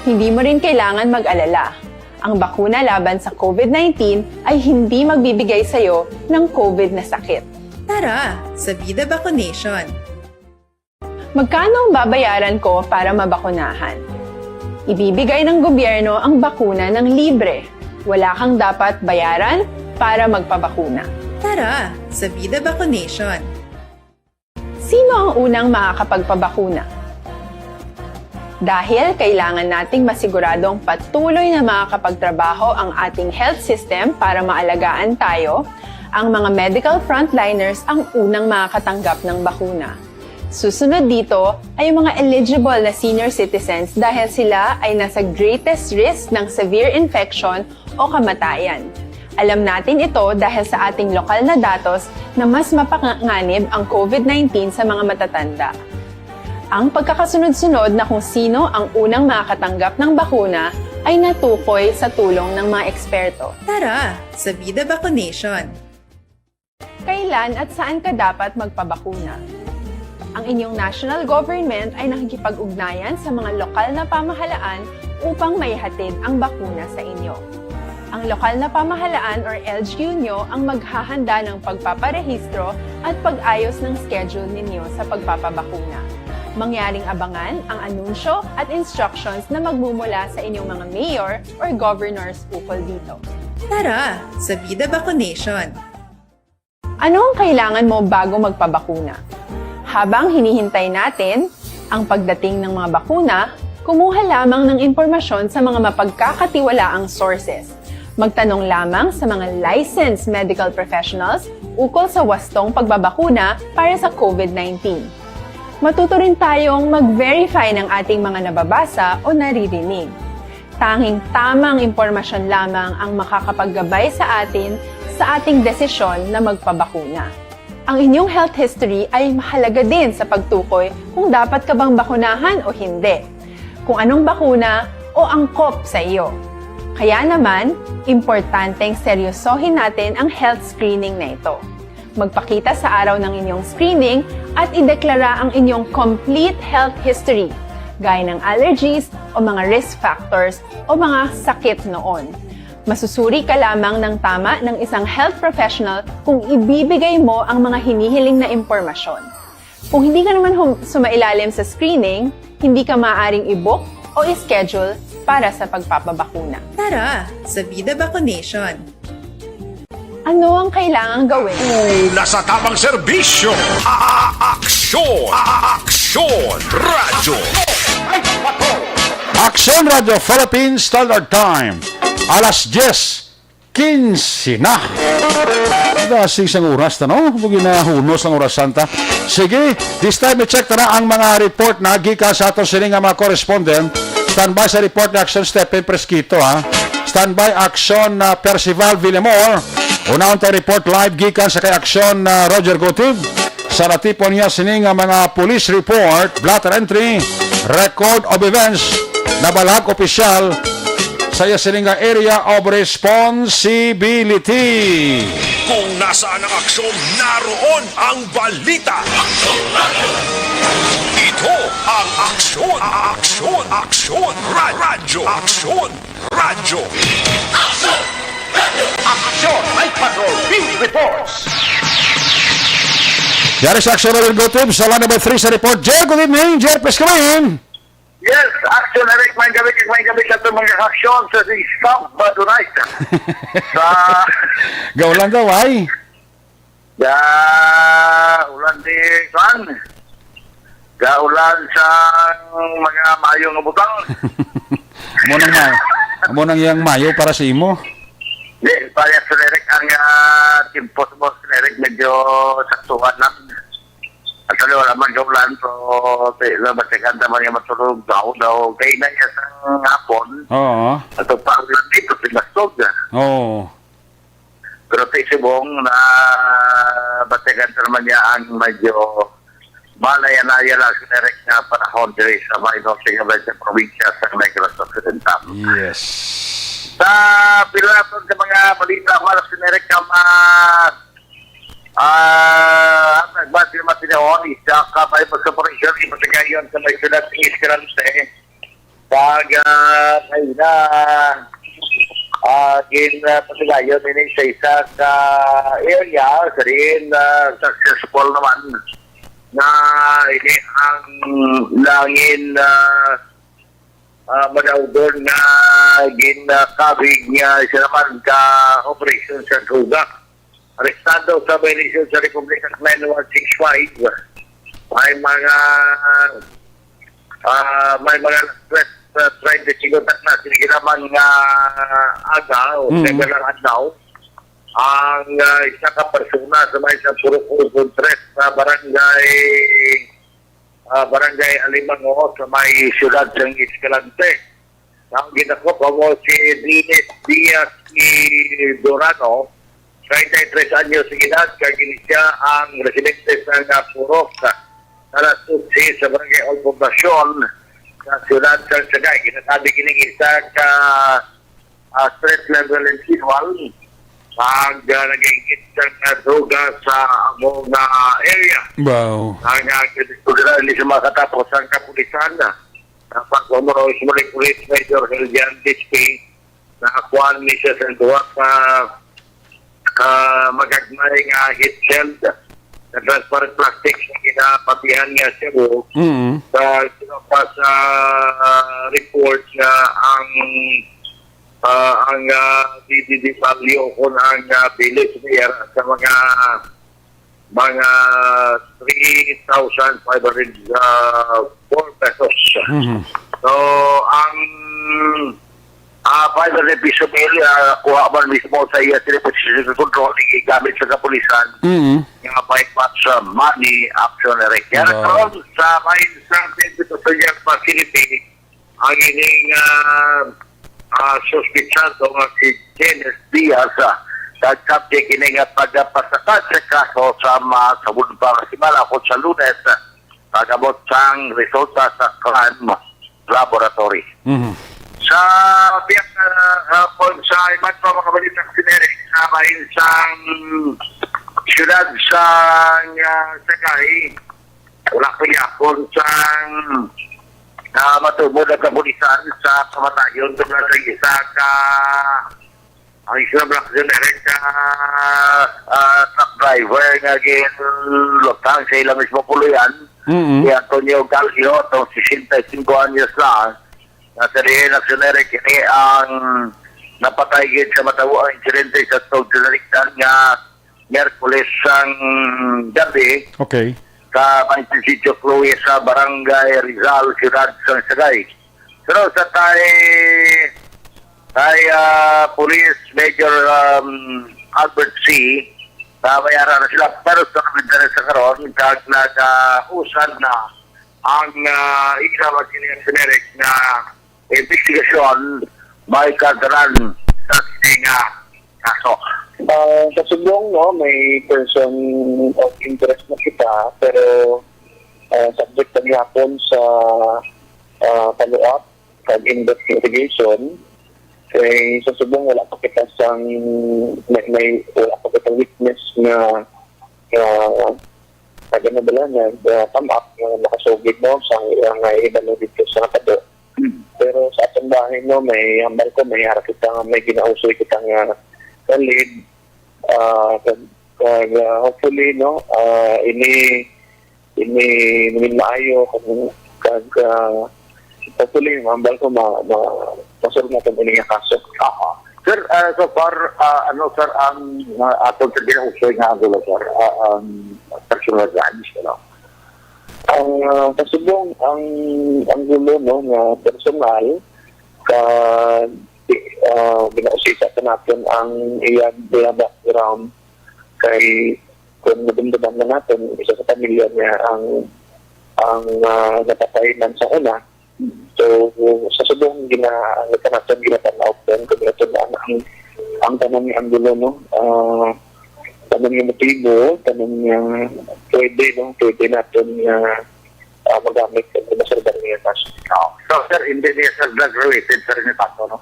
Hindi mo rin kailangan mag-alala. Ang bakuna laban sa COVID nineteen ay hindi magbibigay sa iyo ng COVID na sakit. Tara, sa Vida Vaccination! Magkano ang babayaran ko para mabakunahan? Ibibigay ng gobyerno ang bakuna ng libre. Wala kang dapat bayaran para magpabakuna. Tara, sa Vida Vaccination! Sino ang unang makakapagpabakuna? Dahil kailangan nating masiguradong patuloy na makakapagtrabaho ang ating health system para maalagaan tayo, ang mga medical frontliners ang unang makakatanggap ng bakuna. Susunod dito ay ang mga eligible na senior citizens, dahil sila ay nasa greatest risk ng severe infection o kamatayan. Alam natin ito dahil sa ating lokal na datos na mas mapanganib ang COVID nineteen sa mga matatanda. Ang pagkakasunod-sunod na kung sino ang unang makakatanggap ng bakuna ay natukoy sa tulong ng mga eksperto. Tara, sa Vida Vaccination! Kailan at saan ka dapat magpabakuna? Ang inyong national government ay nakikipag-ugnayan sa mga lokal na pamahalaan upang maihatid ang bakuna sa inyo. Ang lokal na pamahalaan or L G U nyo ang maghahanda ng pagpaparehistro at pag-ayos ng schedule ninyo sa pagpapabakuna. Mangyaring abangan ang anunsyo at instructions na magmumula sa inyong mga mayor or governors ukol dito. Tara, sa Vida Vaccination! Ano ang kailangan mo bago magpabakuna? Habang hinihintay natin ang pagdating ng mga bakuna, kumuha lamang ng impormasyon sa mga mapagkakatiwalaang sources. Magtanong lamang sa mga licensed medical professionals ukol sa wastong pagbabakuna para sa COVID nineteen. Matuto rin tayong mag-verify ng ating mga nababasa o naririnig. Tanging tamang impormasyon lamang ang makakapaggabay sa atin sa ating desisyon na magpabakuna. Ang inyong health history ay mahalaga din sa pagtukoy kung dapat ka bang bakunahan o hindi, kung anong bakuna o angkop sa iyo. Kaya naman, importanteng seryosohin natin ang health screening na ito. Magpakita sa araw ng inyong screening at ideklara ang inyong complete health history, gaya ng allergies o mga risk factors o mga sakit noon. Masusuri ka lamang ng tama ng isang health professional kung ibibigay mo ang mga hinihiling na impormasyon. Kung hindi ka naman hum-, sumailalim sa screening, hindi ka maaaring i-book o i-schedule para sa pagpapabakuna. Tara, sa Vida Vaccination! Ano ang kailangang gawin? Una sa tamang serbisyo, a-, a-, aksyon, a-, a-, aksyon, radyo. Aksyon Radyo Philippines Standard Time, alas diyes quince na. Dasig sang oras ta, no? Bugi na hunos ang oras, Santa. Sige, this time i-check ta na ang mga report na gikan sa aton sini nga mga correspondent. Standby sa report ni Aksyon Stephen Fresquito, ha. Standby Aksyon na Percival Villamor. Unahon ta report live gikan sa kay Aksyon na Roger Gutib. Sa natipon niya sini nga mga police report, blotter entry, record of events, nabalag opisyal sa iya sini nga area of responsibility. Kung nasaan ang aksyon, naroon ang balita. Ito ang Aksyon, Aksyon, Aksyon, Ra-, Radyo, Aksyon, Radyo. Aksyon! Aksyon! Night Patrol Beat Reports! Yari sa Aksyon Namin Go Team sa line number three sa report. Jer, good evening. Jer, please come in. Yes, Aksyon Eric, may gabi kag may gabi sa itong mga aksyon sa si Stop Badunay. Sa Gaulan daw, ay. Ga ulan di kan. Ga ulan sa mga mayo nga butang. Amo nang ma-, amo nang yang mayo para sa imo. Di, parehas sa Eric ang, ah, timpo sa boss ni Eric, medyo saktuhan lang. Actually, wala man kaulan, so, di, nabatikan naman nga matulog, daw, daw, kay na niya sa hapon. Oo. Ato pa ang dito, pinastog. Oo. Pero ti subong na batikan sa naman niya ang medyo malaya-laya lang sa direct nga panahon diri sa may norte nga sa probinsya sa Negros Occidental. Yes. Sa pila naton sa mga balita, wala si Eric ka ma-, ah, ang nagbati naman sa inyo, isa ka may mas operasyon, ipatigayon sa may siyudad ng Escalante. Pag, ah, kaina, ah, gin, ah, pasigayon ini sa isa ka area, sa diin, ah, successful naman na ini ang nangin, ah, ah, madaudon nga gin, ah, kabig nga siya naman ka operasyon sa droga. Arestado sa violation sa Republic Act nine one six five. May mga, ah, may mga threat, ah, trying to siguro na sinigilaman nga aga o Mm. sa ilang adlaw. Ang, ah, isa ka persona sa may sa Purok Urban Tres sa barangay, ah, barangay Alimango sa may siyudad sang Escalante. Ang gidakop amo si Dennis Diaz Idorano, treinta y tres anyos de edad, kag ini siya ang residente sa nga purok sa Talas Tutsi sa Barangay Olpoblacion sa siyudad sa Sagay. Ginatabi kining isa ka, ah, street level individual ang, ah, nag-iingit sa nga droga sa amo nga area. Wow. Ang, ah, hindi siya makatapos ang kapulisan. Dapat umuro si Police Major Helian Dispe, nakakuha ni siya sa duha ka, ka magagmay nga heat shield na transparent plastic sa ginapatihan nga Cebu. Mm. Sa sinupas sa, ah, report nga ang, ah, ang, ah, D D D value kung ang, ah, bilis niya sa mga mga three thousand five hundred, ah, four pesos. Mhm. So, ang, ah, five hundred piso bill, ah, kuha man mismo sa iya sila position control, igamit sa kapulisan, Mhm. nga may patch, ah, money action na rin. Kaya Wow. nagkaroon sa may isang twenty-two facility, ang ining, ah, ah, suspitsado nga si Kenneth Diaz, ah, nag-subject ini nga pagpasakad sa kaso sa mga sabon pa nga simana kung sa Lunes, ah, pag-abot sang resulta sa crime laboratory. Mhm. Sa biyang, ah, hapon sa iban pa mga balita, si Eric, sa bahin sang siyudad sa, ah, Sagay, wala pa gyapon sang, ah, matubod ang kapulisan sa kamatayon tungod sa isa ka, ang isa black generic ka, ah, truck driver nga ginlutang sa ilang mismo puloy-an, Mm-mm. si Antonio Galio, tong sesenta y cinco anyos lang, nga sa diin ang generic ini ang napatay gid sa matabo ang insidente sa tog generic nga Miyerkules sang gabi Okay. sa may Sitio Chloe sa Barangay Rizal, Siyudad sang Sagay. Pero sa kay, kay, ah, Police Major, um, Albert C, na may ara na sila, pero sa komentario sa karon, kag nag-usad na ang, ah, isa mag-, generic na investigasyon may kadaran sa sini nga kaso. Ah, sa subong, no, may person of interest na kita, pero, ah, subject pa gihapon sa, ah, follow-up kag in-depth investigation. Kay sa subong, wala pa kita sang, may, may, wala pa kita witness nga, nga Kag ano bala nga, ah, tam-, ah, nga makasugid, no, sa, ah, nga iban, no, dito sa Nakado. Hmm. Pero sa atong bahin, no, may hambal ko, may ara kita nga may ginausoy kita nga, valid, ah, kag, kag, ah, hopefully, no, ah, ini, ini, ini maayo, kag, kag, ah, hopefully, mahambal ko ma-, ma-, masulod naton ini nga kaso. Aha. Sir, ah, so far, ah, ano, sir, ang, ah, aton sa ginausoy nga anggulo, sir, ah, ang personal damage, ano? Ang, ah, kasubong, ang, ang gulo, no, nga personal, ka, ah, ginausisa pa natin ang iyang, iyang background kay kung madumduman na natin, isa sa pamilya niya ang, ang, ah, napatay man sa una. So, sa subong gina-, ano pa natin, ginatanaw po ang kabilatuan ang, ang tanan nga anggulo, no? Ah, tanan nga motibo, tanan nga pwede, no? Pwede natin nga, ah, magamit ang masalbar niya kaso. Oo. So, sir, hindi niya, sir, drug-related, sir, nga kaso, no?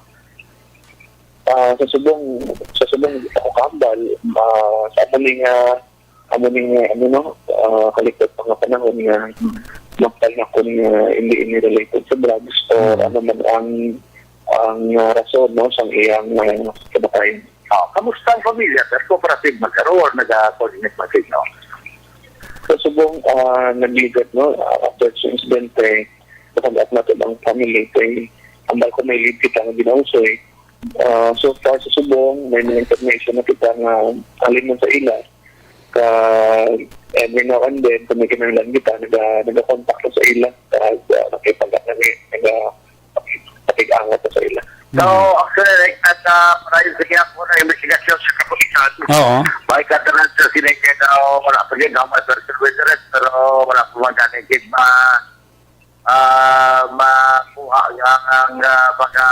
Ah, sa subong, sa subong, di ako kahambal, ah, sa amo ni nga, amo ni nga, ano, no, ah, kalikot pa nga panahon nga, mapal na kun nga hindi ini related sa drugs or Mm. ano man ang, ang, ah, rason, no, sang iyang, ah, kamatayon. Ah, kamusta ang pamilya, sir? Cooperative man, sir, or naga-coordinate man sa inyo? Sa subong, ah, nagligat, no, ah, after sa insidente, nakag-at natin ang family, kay hambal ko may lead kita nga ginausoy. Ah, so far sa subong, may mga information na kita nga halin man sa ila. Ka every now and then, kung may kinahanglan kita, naga-, naga-contact ko sa ila. Kag, ah, nakipag-, naga-, naga-, nakipag-angat ko sa ila. So, Mm. actually, like, at, ah, para yung sige ako na investigasyon sa kapulisan, Oo. may katanan sa sinay kaya daw wala pa rin ang mga person witness, pero wala pa man gani gid ma-, ah, makuha ang, ah, mga,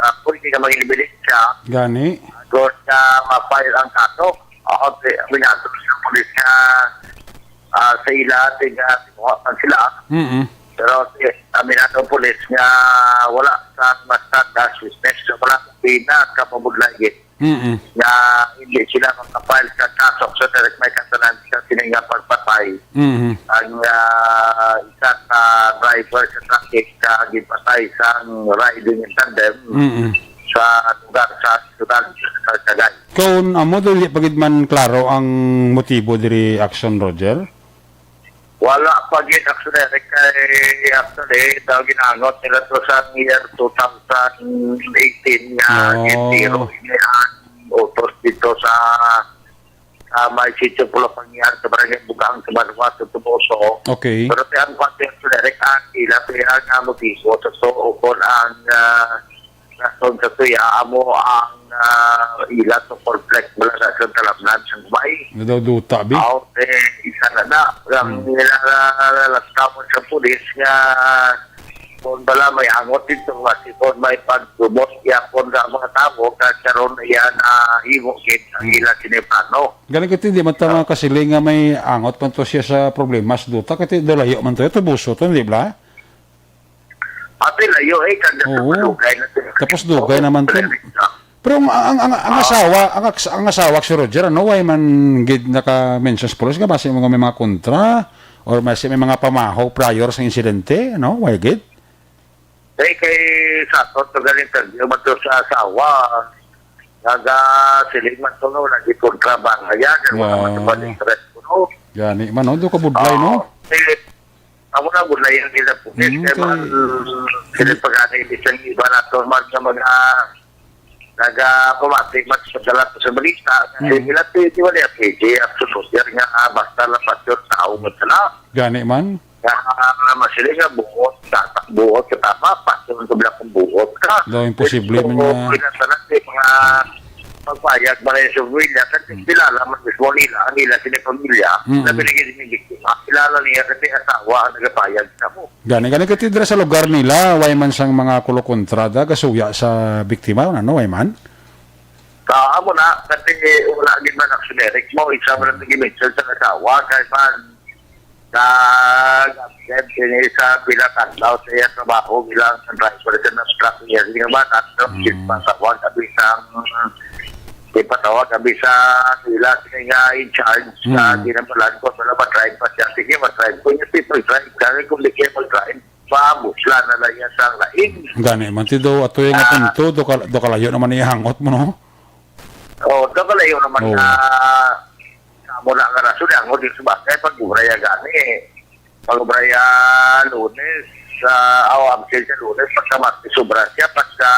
ah, pwede nga mga ebidensya. Gani. Good na ma-file ang kaso. Oo, ti-, aminado sa pulis nga, ah, sa ila, tiga, tinuha man sila. Mm-mm. Pero ti-, aminado ang pulis nga wala sa mas tatas witness. So, wala sa pinakapabudlay. Mm-mm. Nga hindi sila makapile sa kaso sa direct may katanan sa sini nga pagpatay. Mm-hmm. Ang, ah, isa ka driver sa traffic ka gipatay sang riding in tandem Mm-mm. sa lugar sa syudad sa Sagay. Kung amo, dili pa gid man klaro ang motibo diri, Action Roger? Wala pa gid, actually, kay actually, daw ginaangot nila to sa year two thousand eighteen nga Oh. gintiro ini ang utos dito sa, sa may sitio Pulapangian sa Barangay Bugang sa Banwa sa Tubuso. Okay. Pero ti ang pati, actually, ang ila, ti ang, ah, motibo sa so, ukon ang, ah, rason sa tuya, amo ang, ah, ila to conflict bala sa isang talamnan sang Ubay. Nga daw duta, bi? Aw, eh, isa na na. Ang Hmm. nilalaskawon sa pulis nga kung bala may angot dito, kasi kung may pagdumot yapon sa mga tao, kag karon iya na himo gid ang Hmm. ila siniplano. Galing ko, hindi man ta Ah. mga kasiling nga may angot man to siya sa problema sa duta, kasi dalayo man to, ito buso to, di ba? Ate, layo, eh, kanda sa Oo. Malugay na sila. Tapos dugay Oo, naman to. Pero ang, ang, ang, ang Ah. asawa, ang, aks-, ang asawa si Roger, ano, why man gid naka-mention sa pulis nga basi mga may mga kontra or basi may mga pamahaw prior sa insidente, ano? Why gid? Eh, kay sa ato, to galing interview man to sa asawa. Naga siling man to, no, naging kontra ba? Ayan, wala man to Wow. pag-interest ko, no? Gani man, no? Doon ka budlay, no? Oo. Eh, amo na, budlay ang ila po. Mm, Kaya okay. man, sila pag-anay, isang iba na to, man nga mga nagapamati, man sa dalat sa balita. Kasi Mm. nila, ti-, ti-, wala yung P J, absolute, yan nga, ah, basta lang, basta yung tao, basta na. Gani man? Nga, ah, masili nga, buot, tatak, buot, katama, basta yung tabla kong buot ka. Daw, imposible So, man nga. pinatanan, eh, mga pagpayag, mga yung sa pamilya, kasi Hmm. kilala man mismo nila, ang ila, sila pamilya, Hmm. na binigyan din yung biktima. Kilala niya kasi asawa ang nagapayag sa mo. Gani, gani, kati dira sa lugar nila, way man sang mga kulokontra da, gasuya sa biktima, ano, way man? Sa amo na, kasi wala din man ang generic mo, isa man ang nag-mention sa asawa, kay man, sa, sa pila ka adlaw sa iya trabaho bilang driver sa truck niya, sige ba, tapos Mm. ipatawag, abi sang, ipatawag, abi sa sila, sige nga, in charge, sa Mm. ginambalan ko, wala ba, drive pa siya, sige, mag-drive ko, yung people drive, kaya kung di kayo mag-drive, paabot sila na lang yan sa lain. Gani man, ti do, ato yung Ah. punto, do ka-, do kalayo naman ihangot mo, no? Yun naman Oo. nga, sa amo na nga rason, ang huli sa bagay, pag-ubra ya gani, pag-ubra ya Lunes, sa, aw, absent sa Lunes, pagka Martes, sobra siya, pagka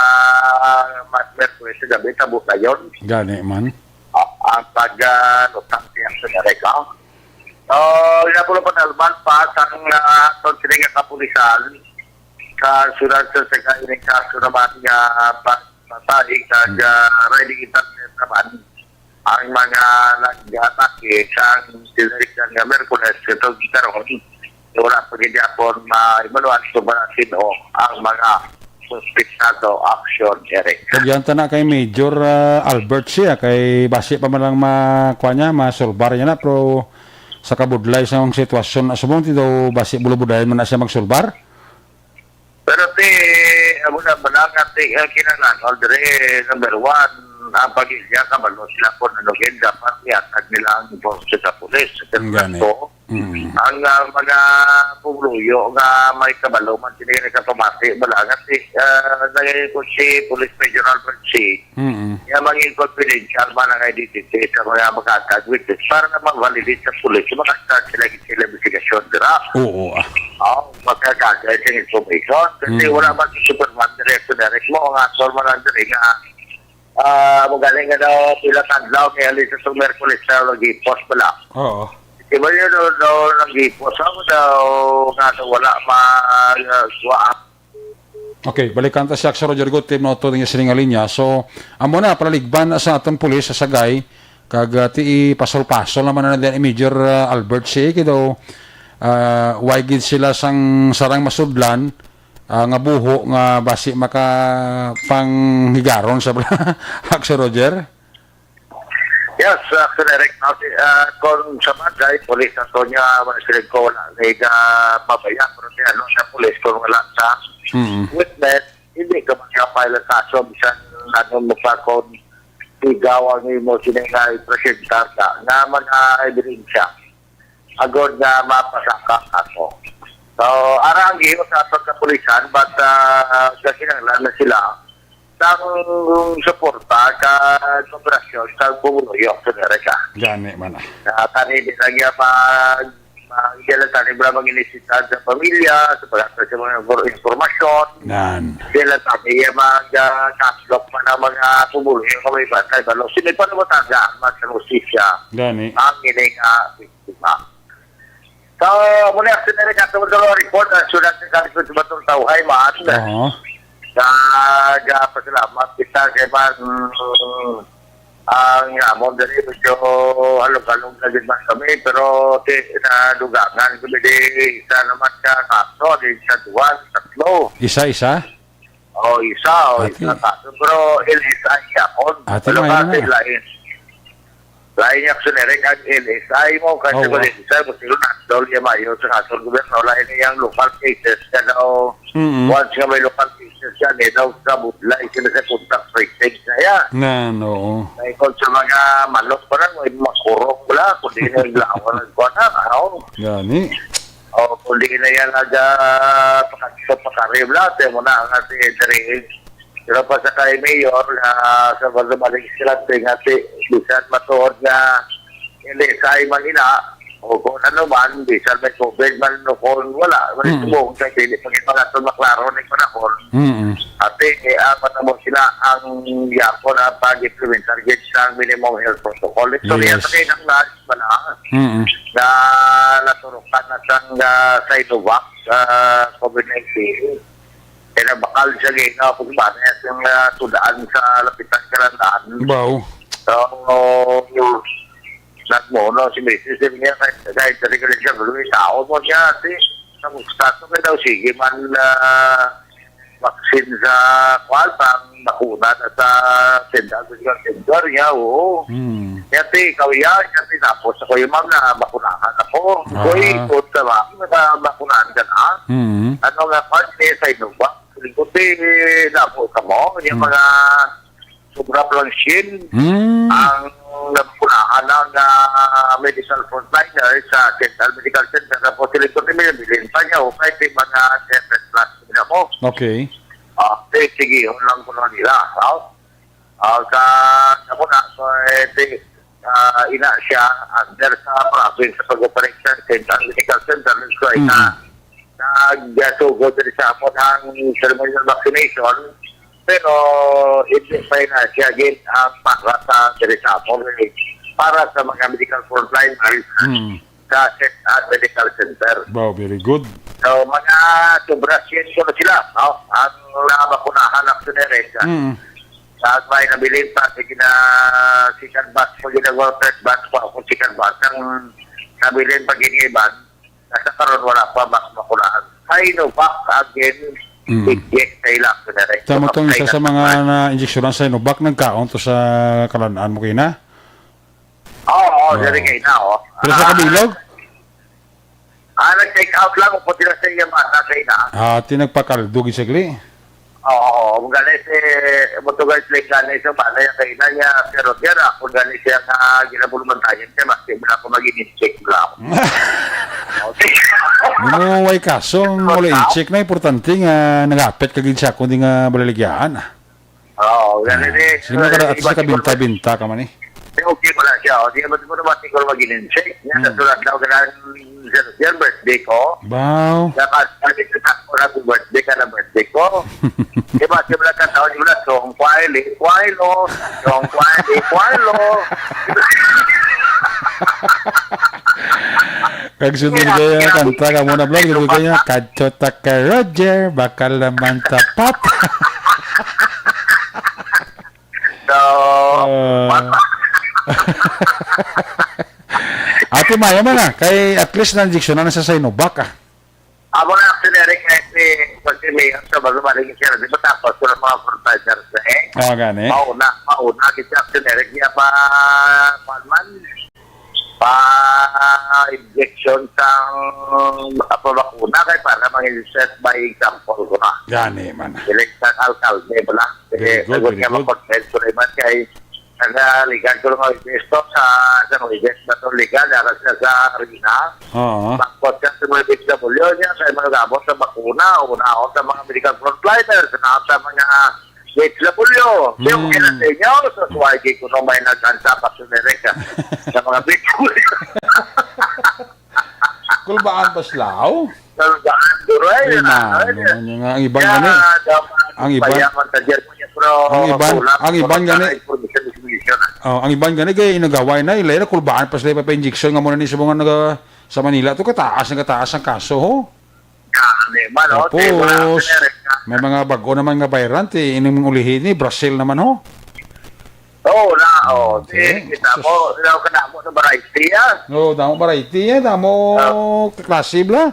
Mar-, Miyerkules sa gabi, tabo na yun. Gani man. Ah, ang pag, ah, lutang siya sa Amerika. So, yun po lang, panalman pa, sa, ah, aton sila nga kapulisan, sa syudad sa Sagay, may kaso naman nga pagpatay, kag, Hmm. ah, riding internet naman. Ang mga nag-atake sang tinalikan nga Miyerkules katong karon, wala pa gid gihapon maimaluan kung bala sino ang mga suspetsado, Action Eric. Tugyan ta na kay Major, ah, Albert siya, kay basi pa man lang ma-, kuha niya, masolbar niya na, pero sa kabudlay sa mga sitwasyon, subong ti daw basi bulubudayan man na siya magsolbar? Pero ti, amo na, bala nga ti, ang kinahanglan, dire, number one, ang pamilya, kabalo sila kung ano gid, dapat ihatag nila ang informasyon sa pulis. Ang gani. Ito, Mm. ang, ah, mga pumuluyo nga may kabalo man, sila yung nagkapamati, bala nga ti, ah, naging ko si Police Major Albert C. Mm. Nga maging confidential man ang identity sa mga makakag witness para na ma-validate sa pulis, makastart sila sa investigasyon, dira. Oo, ah. Oh, makakagay sa information. Kasi Mm. wala man si Superman, diretso na rin mo, ang asol man lang diri nga, ah, magaling nga daw pila ka adlaw, may alis sa Merkulis na nag-ipos pala. Oo. Di ba yun daw, daw nag-ipos? Ako daw nga daw wala ma-, ah, wa-, Okay, balikan ta si Action Roger Good, team Noto, din sining linya. So, amo na, palaligban na sa aton pulis sa Sagay, kag, ah, ti ipasol-pasol naman na din ni Major, ah, Albert C. Kay daw, ah, way gid sila sang sarang masudlan, ah, nga buho nga basi makapanghigaron sa Action Roger. Yes, Action Eric. Now, si, ah, kung sa bagay, pulis na to niya, wala sila ko, wala nila mabaya, pero si ano, sa pulis, kung wala sa Mm. witness, hindi ka makapile ang kaso, bisan ano mo pa kung ikaw ang imo sila nga i-presentar ka, nga mga ebidensya. Agod nga mapasaka ang kaso. So, ara ang giyo sa aton kapulisan, but, ah, kakinahanglan na sila sang suporta kag kooperasyon sa pumuluyo sa Amerika. Gani man, ah. Na tani di lang niya mag, mag, di lang tani ba mag-inisita sa pamilya, sa paghatag sa mga infor-, informasyon. Nan. Di lang tani niya mag, ah, kaslok man ang mga pumuluyo nga may bantay. Balo, sino pa naman taga ang mas hustisya? Gani. Ang ining, ah, biktima. So, muna, Action Eric, ato mo report, ang syudad sa Calicut, sa Batong Tauhay, man. Oo. Sa, ga, pasalamat kita kay man, mm, ang amon dali, medyo halog-halog na din man kami, pero ti, sa dugangan, kami di, isa naman ka kaso, di sa duwan, tatlo. Isa-isa? Oh, isa, oh, Ate. isa ka. Pero L S I siya, kon. Ate, Pero may kasi na. lain. Lain niya, Action Eric, ang L S I mo, kasi Owa. L S I mo, sila na, daw niya mayo sa kaso ng gobyerno, lain niya ang local cases, ka daw, Mm-mm. once nga may local cases ka, may daw sa budlay, sila sa contact tracing na yan. Nan, oo. May kon sa mga manok pa na, may makurong wala, kundi na yung lawan ng kuwan na, ano? Gani. O, kung di na yan nag, ah, pakadto, pakarib lang, di mo na nga si Edrin. Pero pa sa kay Mayor, ah, sa Baldumalig sila, nga si, bisan matuod nga L S I man ina, o kung ano man, bisan may COVID man, o kung wala, wala Mm. subong, kay dili pa yung mga ito maklaro ng panahon. Mm. Ate, eh, ah, matabo sila ang yapon na pag-implementar gid sa minimum health protocol. Ito niya Yes. sa kailangan, Bala, Mm. na naturukan na sang, ah, Sinovac, ah, COVID nineteen. Kaya nabakal siya ngayon na kung ba na yung, ah, sudaan sa lapitan kalandan. Baw. So, nagmuno si misis din niya kahit, kahit sa regular siya, pero may tao mo siya, si, sa status na daw, sige man, ah, vaccine sa, kuwan, pang bakuna na sa sendal, sa sendal niya, oo. Hmm. Kaya ti, ikaw yan, kaya ti, tapos ako yung ma'am na bakunahan ako. Ah. Uy, ikot ka ba? Nakabakunahan ka na? Hmm. Ano nga, kuwan, eh, sa Innova. Lingkod, eh, damo ka mo. Yung Hmm. mga sobra pa lang shin, Hmm. ang nabakunahan ng, ah, medical frontliner sa Central Medical Center. Tapos, lingkod, eh, may bilhin pa niya, okay, ti mga seven plus na mo. Okay. Ah, eh, sige, yun lang ko na nila, no? Ah, ka, muna, so, eh, di, ah, ina siya, under sa province sa pag-operate sa Central Medical Center, let's go, Mm. na nagsugod diri sa amon ang ceremonial vaccination, pero hindi pa na siya gid ang para sa diri sa amon, eh, para sa mga medical frontliners Mm. sa Set at Medical Center. Wow, very good. So, mga sobra siyento na sila, no? Ang nabakunahan actually rin sa, Mm. sa may nabilin pa, sige na second batch po, ginagawa first batch po ako, second batch. Ang nabilin pa giniban, nasa karon wala pa mas makunahan. Sinovac again, Mm. inject sa ila actually rin. Tama tong isa sa mga na-injeksyonan sa Sinovac, nagkaon to sa kalanaan mo kina? Oo, oo, Oo. Diri kay na, oh. Pero sa Ah, kabilog? Ah, nag-take out lang, upod sila sa iyang bata kay na. Ah, ti nagpakaldo gid sagli. Oo, ang galing si, mutugal sila yung galing sa bata yung kay na niya, pero diyan ako galing siya nga ginabulumantayan siya, mas di mo na ako mag-inject lang. Okay. Di mo way kaso, ang Ikaw, wala tao? I-check na importante nga nagapit ka gid sa kundi nga balaligyan. Oo, Ah, ganun eh. Sino ka na, at least iba siguro kabinta-binta ka man eh. Eh, okay pala siya. O, di naman mo naman siguro mag-inject. Yan, Hmm. sa tulad daw, ganun, sir, yan, birthday ko. Baw. Dapat, sabi ko, "Ako, happy birthday ka na birthday ko." Di ba, di ba, nagkataon, di ba, song quietly, quiet, lo. Song quietly, quiet, lo. Kag sunod Kaya, kaya kaya, kanta ka muna, vlog. Sabi ko kaya, "Kadto ta ka, Roger, bakal naman tapat." So, Ah. Ate Maya man na, kay at least na-injection na sa Sinovac, ah. Amo na ang generic na si, si Mayor sa Balumaling siya, di ba tapos ko ng mga frontliners na eh? Ah, gani. Mauna, mauna, di siya generic niya pa, kuwan man, pa injection sang, ah, pa bakuna kay para mag-set by example ko na. Gani man. Dili sa alkalde, wala. Very Eh, good, sagot very niya good. Mapag-send ko rin man kay nagalikan ko ng Witness to sa, sa Witness na to legal, nara siya sa arena. Oo. Bakot siya sa mga D P W niya, kay mga gamot sa bakuna, una ako sa mga medical frontliners, na sa mga D P W. Yung Mm. kaya sa inyo, sa suway, di ko nung may nagkansa pa sa Amerika. Sa mga D P W. Kulbaan pa sila, oh. Kulbaan, duray, Ay, na, na, ano, na, yun. Ano nga, ang iban Kaya, gani. dapat Ang iban, payaman sa Germany, pero ang iban, kulang, ang iban kulang gani. na information, information. Oh, ang iban gani kay inagaway na, ila, ila, kulbaan pa sila pa injection nga muna ni sa mga naga, sa Manila to, kataas na kataas ang kaso, ho. Kani man, oh, Tapos, di ba? May mga bago naman nga variant, eh, ining ulihi ni Brazil naman, ho. Oo, na, oh, Okay. di, kita Sus. mo, daw ka damo sa variety, ah. Oo, damo variety, eh, damo Ah. klase, bla.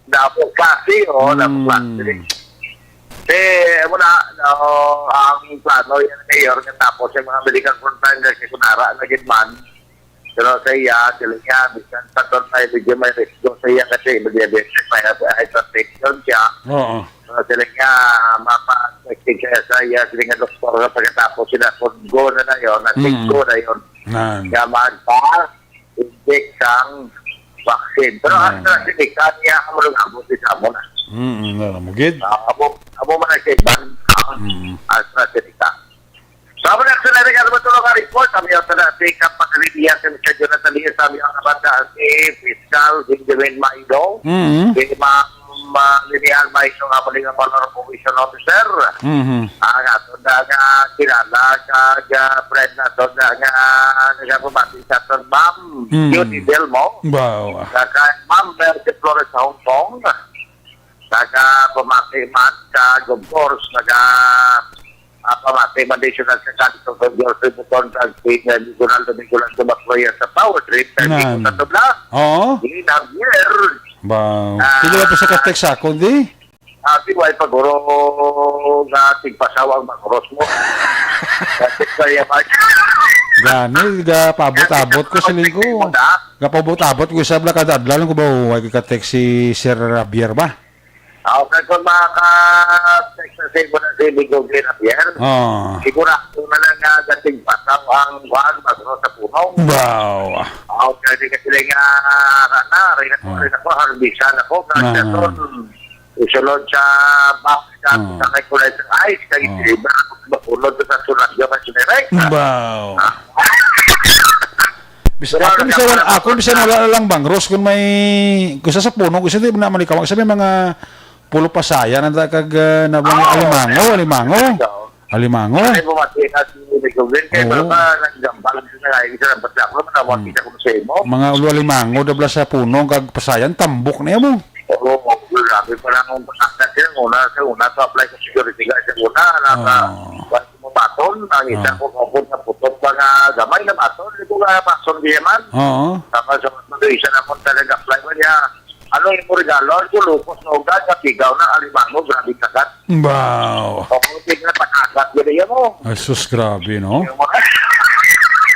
Damo klase, oh, damo Hmm. klase. Eh, wala, no, ang plano yan, Mayor, nga tapos yung mga medical frontline, kasi kunara na gid man. Pero sa iya, sila niya, bisan pa to tayo, medyo may risk sa iya kasi may diabetes, may hypertension siya. Oo. So, sila nga, mapa-check siya sa iya, sila nga doktor nga pagkatapos sila kung go na na yun, na check Mm. go na yun. Nan. Nga magpa-inject sang vaccine. Pero Nan. AstraZeneca niya ang mulong abot sa amo na. Mm, na, na, mugid. Ah, amo, amo man ang sa iban, ang Mm. AstraZeneca. Sa mga aksyonero nga naman tulong nga report, ang iyang taga si Kapag Lidia, si Mister Jonathan Lidia, sa iyang kabanda si Fiscal Benjamin Maido, Mm. si Ma'am, ah, Lilian Maido, nga muli nga Valor Commission Officer. Mhm. Ang ato na nga kilala, kag, ah, friend nato na nga nagapamati sa aton, Ma'am Mm. Judy Delmo. Wow. Kag Ma'am Mercy Flores sa Hong Kong. Taga pamati man, kag of course, taga, ah, pamati man din siya sa Kanto, sa George Buton, kag si, uh, Ronaldo Nicolas sa Macloya sa Power Trip, kag Nan. Nico Santo Blas, Oo. Gina Javier. Ba, Ah. sige lang po sa kastek sa akon, di? Ah, di ba, paguro nga tigpasawa ang makuros mo? Kasi kaya ba? Gani, ga paabot-abot ko sa linggo. Mo na? Ga paabot-abot ko, isab lang kada adlaw lang ko ba, huwag ka text si Sir Javier ba? Ah, okay, kung makaka-text na sa imo na si Amigo Glenn Javier, Oo. sigurado na lang nga gating pasaw ang kuwan, magro sa puno. Wow. Ah, okay, di ka sila nga, rana, rin ako, Oo. rin ako, harbisan ako, Ah. kasi ito, isulod sa box, sa Oo. sa may kulay sa ice, kay Oo. deliver ako Makulod sa sunod yung mga generic. Wow. Bis, Wala ako na bisan wala, lang ako bisan wala lang bangros kung may, kung sa, sa puno, kung sa di na malikawang, sa may mga pulo pasaya na ta kag, ah, na mga Oo. alimango, alimango. Oo. Alimango. Ay, bumati na si Mister Glenn, kay Oo. baka naggambal na nga, isa lang, basta ako naman, nawag Hmm. kita kung sa imo. Mga ulo alimango, dabla sa puno, kag pasayan, tambok na mo. Oo, grabe pa lang ang pagkakasya. Una, sa una, sa apply sa security guard, sa una, naka, Oo. Baton, ang isa Oo. ko, kapon na putot pa nga gamay na baton, di ko nga baton di man. Oo. Tapos, sa mga isa na mo talaga apply ba niya? Ano yung regalo? Ang lupos na ugat, kapigaw na, alimango, grabe kagat. Wow. Ako, tingnan, pakagat, gano'n yan mo. Ay, sus, grabe, no? Yung mga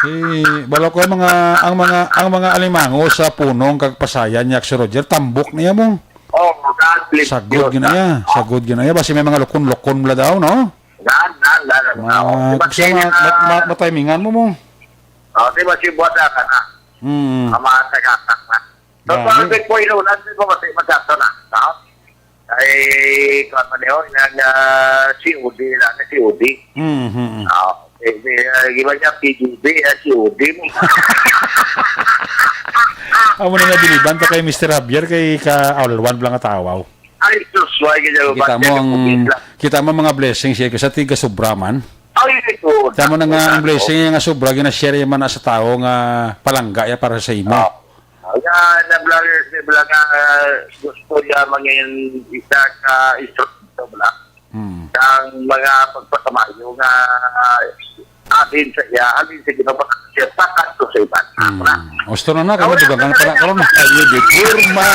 Eh, balo ko ang mga, ang mga, ang mga alimango sa punong kag pasayan ni Aksyon Roger, tambok na yan mo. Oh, God bless Sagod you. Ginaya, sagod ginaya. Basi may mga lukon-lukon mula daw, no? Gan, gan, gan, gan. Mga, Oh, di ba gusto siya ma-, nga, ma-, ma-, matimingan mo mo. Oh, di ba si buwasa ka na? Hmm. Ang mga tagakak na. So, Gani. Sabi ko, inulan, di ba, kasi magkakto na. No? Ay, kung ano yun, yung, ah, C O D lang, C O D. Mhm. Ah, eh, eh, ah, iba niya, P G B, ah, C O D mo. Amo na nga, diniban ta kay Mister Javier, kay ka alwan lang nga tawaw. Ay, sus, why ka dyan, Kita bakit mo ang, ka pumila? Kita mo ang mga blessings siya, kasi tiga sobra man. Ay, ito. Tama na nga ang blessing nga sobra, gina-share niya man na sa tao nga palangga ya para sa imo. Oh. Nga, na vlogger, si vlog nga, ah, gusto niya mangin isa ka instrumento bala. Hmm. Ang mga pagpakamayo nga, ah, atin sa iya, atin sa ginapakasya, pakat ko sa iban. Hmm. Gusto na na, kami Wala dugangan na pa na, na. Karon. Ayo, di forma.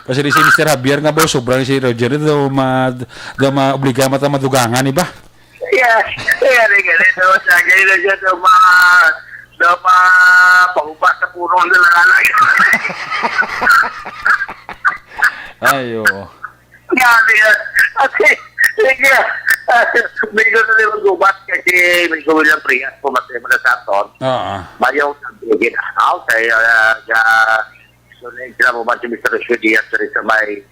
Kasi di si Mister Javier nga ba, sobra ni si Roger, daw ma-, daw ma-obliga mata madugangan, iba? Yeah, yeah, yeah, yeah. So, sa ganyan na siya, so, ma-, so, ma-, paubas sa purong na lang. Ay, oo. Grabe yan. Okay, sige. May gusto nila magubat kasi may gawin lang priya kung matay mo na sa aton. Oo. Mayaw na bigyan. Okay, ah, ah, so, na yung sila mo ba si Mister Rocio Diaz, sa may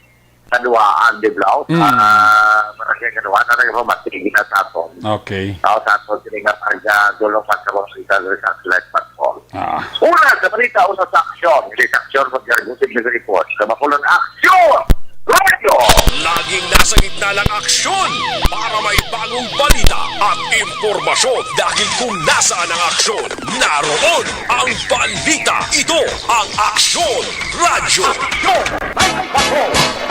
Kaduaan, di ba? Mm. Ah, Barangay Kaduaan, na nagpamatigil na sa aton. Okay. Tao sa aton, sila nga pag, ah, dulong pa sa mga salita, sa live platform. Ah. Una sa balita, una sa aksyon. Hindi sa aksyon, pag-, report. Sa Bacolod, aksyon! Radio! Laging nasa gitna ng aksyon para may bagong balita at impormasyon. Dahil kung nasaan ang aksyon, naroon ang balita. Ito ang Aksyon Radyo.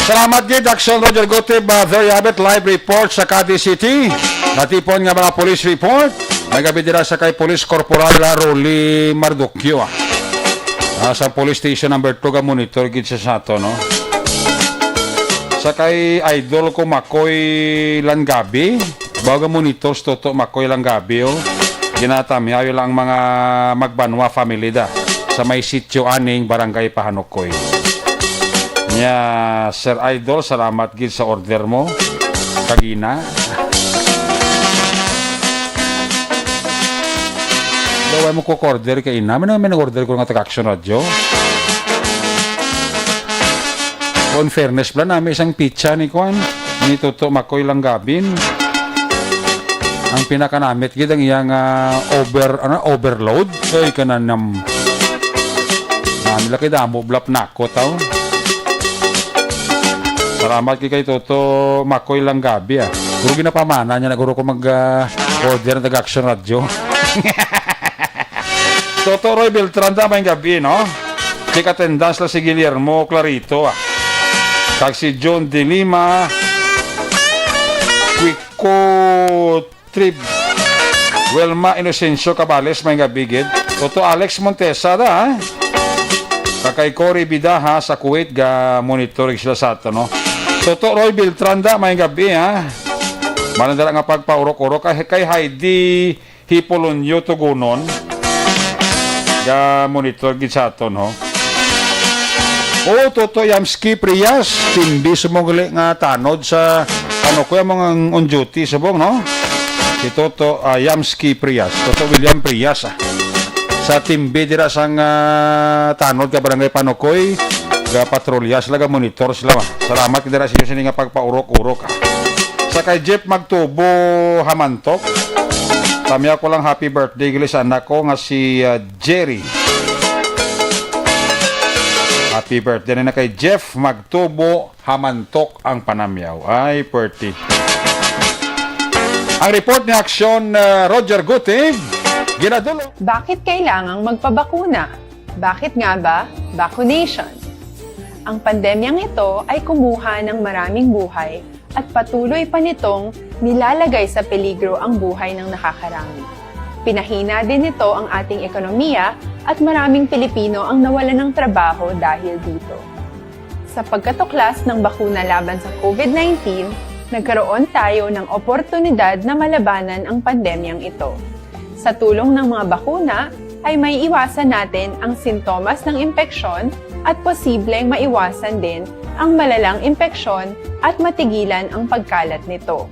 Salamat gid, Aksyon Roger Gutib. Uh, there you have it, live report sa Cadiz City. Natipon nga mga police report. May gabi dira sa kay Police Corporal Rolly Mardoquio, ah. Ah, sa Police Station number two, ga monitor gid siya sa ato, no? Sa kay idol ko, Makoy Langgabi. Baga monitor sa Toto Makoy Langgabi, oh. Ginatamyaw lang mga Magbanwa family da sa may sitio aning Barangay Pahanukoy. Nya, Sir Idol, salamat gid sa order mo kagina. Daw mo ko order kay ina. May, may order ko nga taga Action Radio. In fairness, bala nami isang pizza ni Kwan, ni Toto Makoy Langgabin. Ang pinakanamit gid ang iyang, ah, over, ano, overload. Ay, kananam. Nami laki damo, blap nako, tao. Salamat kay, kay Toto Makoy Langgabi, ah. Guro ginapamana niya na guro ko mag, ah, order ng taga Action Radio. Toto Roy Beltran, da, may gabi, no? Check attendance la si Guillermo Clarito, ah. Kag si John De Lima, Quico Trib, Wilma Inocencio Cabales, may gabi, gid. Toto Alex Montesa, da, ha? Kag kay Cory Bidaha sa Kuwait, ga monitor sila sa ato, no? Toto Roy Beltran, da, may gabi, ha? Malandara nga pagpaurok-urok kay, kay Heidi Hipolonyo Tugunon. Ga monitor gid sa aton, ho. Oh, Toto Yamski Prias, timbi subong gali nga tanod sa, ano, kuya mo nga on duty subong, no? Si Toto, ah, Yamski Prias, Toto William Prias, ah. Sa timbi dira sang, ah, tanod ka Barangay Panukoy, ga patrolya sila, ga monitor sila, ah. Salamat dira sa inyo sini nga pagpaurok-urok, ah. Sa kay Jeff Magtubo Hamantok, tamyaw ko lang happy birthday gali sa anak ko nga si, ah, Jerry. Happy birthday na kay Jeff Magtubo Hamantok ang panamyaw. Ay, pwerte. Ang report ni Aksyon, ah, Roger Gutib, ginadulo. Bakit kailangang magpabakuna? Bakit nga ba vaccination? Ang pandemyang ito ay kumuha ng maraming buhay at patuloy pa nitong nilalagay sa peligro ang buhay ng nakakarami. Pinahina din nito ang ating ekonomiya at maraming Pilipino ang nawalan ng trabaho dahil dito. Sa pagkatuklas ng bakuna laban sa COVID nineteen, nagkaroon tayo ng oportunidad na malabanan ang pandemyang ito. Sa tulong ng mga bakuna, ay maiiwasan natin ang sintomas ng impeksyon at posibleng maiwasan din ang malalang impeksyon at matigilan ang pagkalat nito.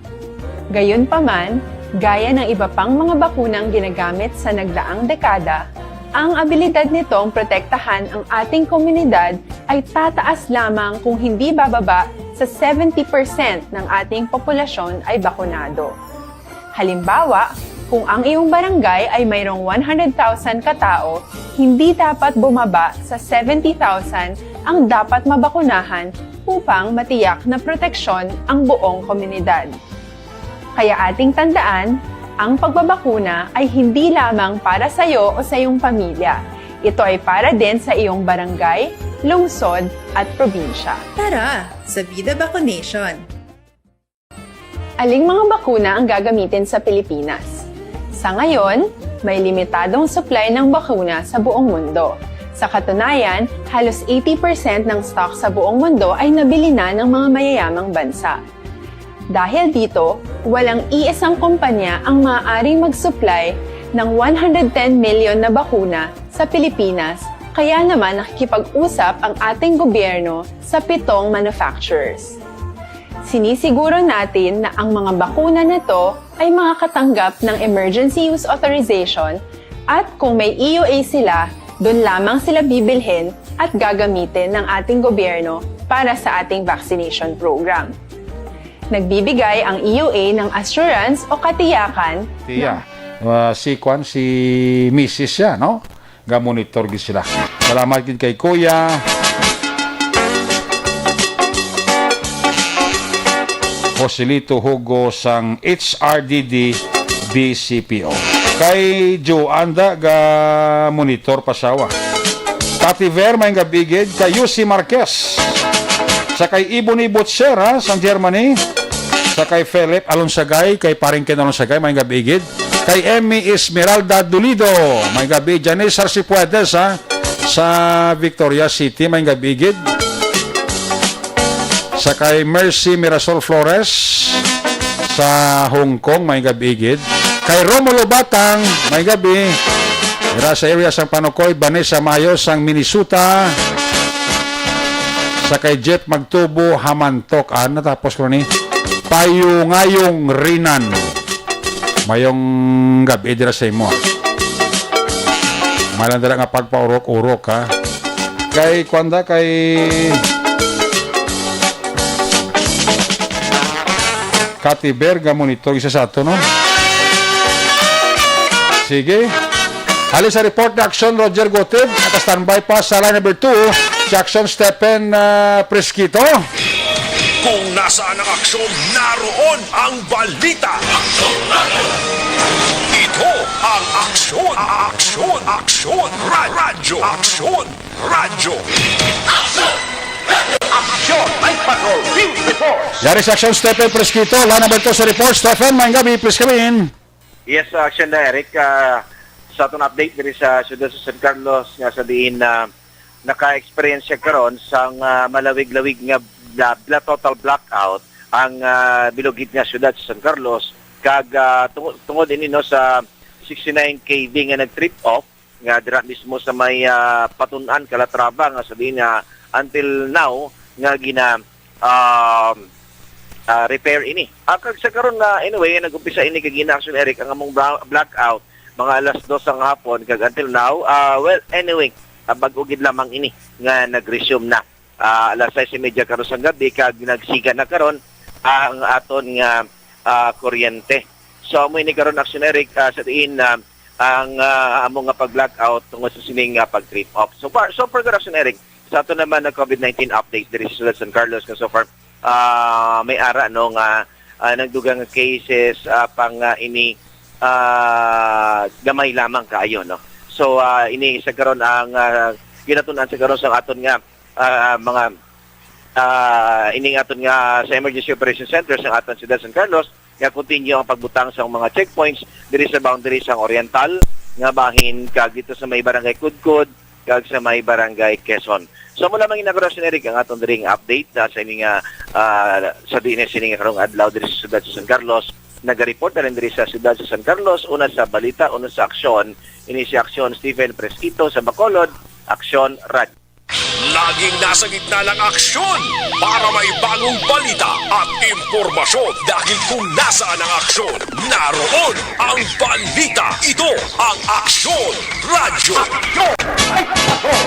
Gayunpaman, gaya ng iba pang mga bakunang ginagamit sa nagdaang dekada, ang abilidad nitong protektahan ang ating komunidad ay tataas lamang kung hindi bababa sa seventy percent ng ating populasyon ay bakunado. Halimbawa, kung ang iyong barangay ay mayroong one hundred thousand ka tao, hindi dapat bumaba sa seventy thousand ang dapat mabakunahan upang matiyak na proteksyon ang buong komunidad. Kaya ating tandaan, ang pagbabakuna ay hindi lamang para sa iyo o sa iyong pamilya. Ito ay para din sa iyong barangay, lungsod, at probinsya. Tara, sa Vida Vaccination! Aling mga bakuna ang gagamitin sa Pilipinas? Sa ngayon, may limitadong supply ng bakuna sa buong mundo. Sa katunayan, halos eighty percent ng stock sa buong mundo ay nabili na ng mga mayayamang bansa. Dahil dito, walang iisang kumpanya ang maaaring mag-supply ng one hundred ten million na bakuna sa Pilipinas, kaya naman nakikipag-usap ang ating gobyerno sa pitong manufacturers. Sinisiguro natin na ang mga bakuna na to ay makakatanggap ng emergency use authorization at kung may E U A sila, doon lamang sila bibilhin at gagamitin ng ating gobyerno para sa ating vaccination program. Nagbibigay ang E U A ng assurance o katiyakan Tiya, uh, si Kwan, si Misis siya, no? Ga-monitor gid sila. Salamat gid kay Kuya Joselito Hugo sang H R D D B C P O. Kay Joanda, ga-monitor pa sawa. Tati Ver, may gabigid. Kay Yusi Marquez. Sa kay Ibon Ibot Sera sang Germany. Sa kay Philip Alonsagay, kay Paring Ken Alonsagay, may gabigid. Kay Emmy Esmeralda Dulido, may gabi. Janice Arcipuedes, ha, sa Victoria City, may gabigid. Sa kay Mercy Mirasol Flores, sa Hong Kong, may gabigid. Kay Romulo Batang, may gabi. Dira sa area sang Panukoy, Vanessa Mayo sang Minnesota. Sa kay Jeff Magtubo, Hamantok. Ah, natapos ko ni. Payungayong Rinan. Mayong gabi dira sa imo. Malang dira nga pagpaurok-urok, ha. Kay Kwanda, kay Kati Berga, monitor isa sa ato, no? Sige. Halin sa report na aksyon, Roger Gotib. Naka-standby pa sa line number two, Jackson Stephen, ah, Presquito. Kung nasaan ang aksyon, naroon ang balita. Ito ang Aksyon, Aksyon, Aksyon, Ra- Radyo, Aksyon, Radyo. Aksyon, Night Patrol Field Reports. Yari sa aksyon, Stephen Presquito. Line number two sa report. Stephen, maayong gabi, please come in. Yes, uh, Action Direct. Uh, sa atong update diri sa siyudad sa San Carlos, nga sa diin na naka-experience siya karon sang uh, malawig-lawig nga bla, bla total blackout ang uh, bilog gid nga siyudad sa San Carlos, kag uh, tungod, tungod ini, no, sa sixty-nine K V nga nag-trip off nga dira mismo sa may uh, Patun-an, Calatrava, nga sa diin nga until now nga gina um, ah, repair ini. Ah, kag sa karon na, anyway, nag-umpisa ini kagina, Action Eric, ang among bla- blackout mga alas dos sang hapon, kag until now, ah, well, anyway, ah, bag-o gid lamang ini nga nag-resume na. Ah, alas sais y media karon sang gabi, kag nagsiga na karon ang aton nga, ah, kuryente. So, amo ini karon, Action Eric, ah, sa diin, ah, ang, ah, amo nga pag-blackout tungod sa sining, ah, pag-trip off. So far, so far, Action Eric, sa ato naman nga COVID nineteen update diri sa Siyudad San Carlos, nga so far, ah, may ara, no, nga, ah, nagdugang nga cases, ah, pang, ah, ini, ah, gamay lamang kaayo, no. So, ah, ini sa karon ang, ah, ginatun-an sa karon sa aton nga, ah, mga, ah, ining aton nga sa Emergency Operation Center sa aton Siyudad San Carlos, nga continue ang pagbutang sa mga checkpoints diri sa boundary sang Oriental nga bahin, kag dito sa may Barangay Kudkod kag sa may Barangay Quezon. So, amo lamang ina, Action Eric, ang aton diri nga update, ah, sa ini nga, ah, sa diin sini nga karong adlaw diri sa siyudad sa San Carlos. Nagareport na rin diri sa siyudad sa San Carlos, una sa balita, una sa aksyon. Ini si Aksyon Stephen Fresquito sa Bacolod, Aksyon Radyo. Laging nasa gitna ng aksyon para may bagong balita at impormasyon, dahil kung nasaan ang aksyon, naroon ang balita. Ito ang Aksyon Radyo.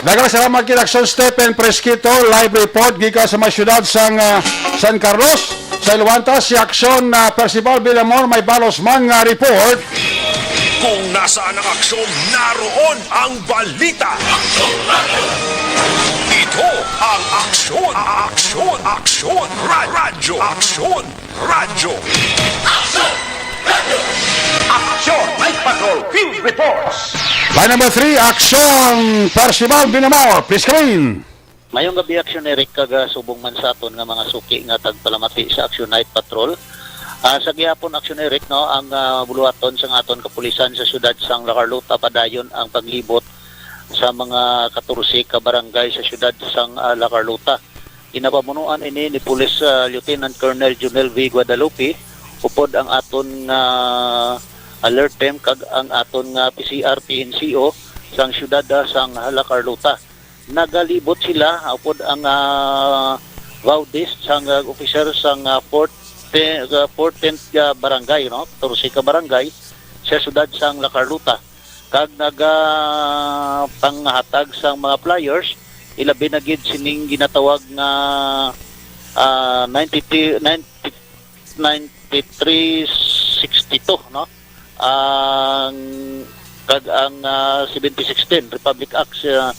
Daghang salamat kay Aksyon Stephen Fresquito, live report gikan sa may siyudad sang, ah, San Carlos. Sa Iluanta, si Aksyon, ah, Percival Villamor may balos man nga report. Kung nasaan ang aksyon, naroon ang balita. Ito ang Aksyon, Aksyon, Aksyon Ra-, Radyo. Aksyon Radyo. Aksyon Night Patrol Field Reports. Line number three, Aksyon Percival Villamor. Please come in. Mayong gabi, Aksyon Eric, kag, ah, subong man sa aton nga mga suki nga tagpalamati sa Aksyon Night Patrol. Ah, sa gihapon, Aksyon Eric, no, ang, ah, buluhaton sang aton kapulisan sa siyudad sang La Carlota padayon ang paglibot sa mga katorse ka barangay sa siyudad sang, ah, La Carlota. Ginapamunuan ini ni Police, ah, Lieutenant Colonel Junel V Guadalupe, upod ang aton nga alert team kag ang aton nga P C R P N C O sang siyudad, ah, sang La Carlota. Nagalibot sila, ah, upod ang, ah, VAWDIS sang, ah, officer sang, ah, fourth, ah, fourteenth, ah, barangay, no? Katorse ka barangay sa siyudad sang La Carlota. Kag naga, ah, panghatag sang mga flyers, ilabi na gid sining ginatawag nga, ah, ninety-two, ninety, ninety-three sixty-two, no? Ang, kag ang, ah, seventy sixteen, Republic Act, ah,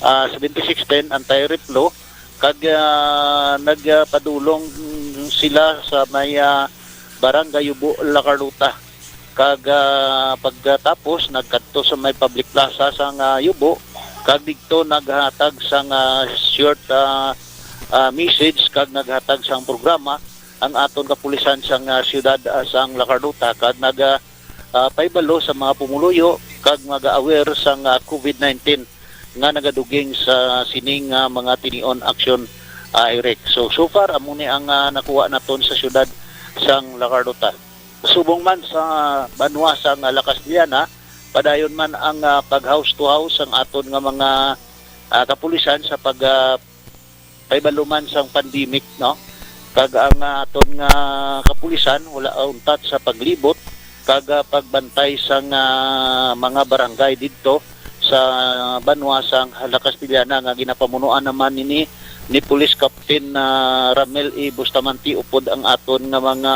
ah, seventy sixteen, Anti-Rape Law, kag, ah, nagpadulong sila sa may, ah, Barangay Yubo, La Carlota. Kag, ah, pagkatapos, nagkadto sa may public plaza sang, ah, Yubo, kag didto naghatag sang, ah, short, ah, ah, message kag naghatag sang programa ang aton kapulisan sang, ah, siyudad, ah, sang La Carlota, kag nag, ah, ah, pahibalo sa mga pumuluyo kag mag-aware sang, ah, COVID nineteen nga nagaduging sa sining, ah, mga tinion aksyon, ah, Eric. So, so far, amo ni ang, ah, nakuha naton sa siyudad sang La Carlota. Subong man sa banwa sang, ah, La Castellana, padayon man ang, ah, pag house to house sang aton nga mga, ah, kapulisan sa pag, ah, pahibalo man sang pandemic, no? Kag ang, ah, aton nga kapulisan wala, ah, untat sa paglibot kag, ah, pagbantay sang, ah, mga barangay didto sa banwa sang La Castellana, nga ginapamunuan naman nini ni Police Captain, ah, Ramel E Bustamante, upod ang aton nga mga,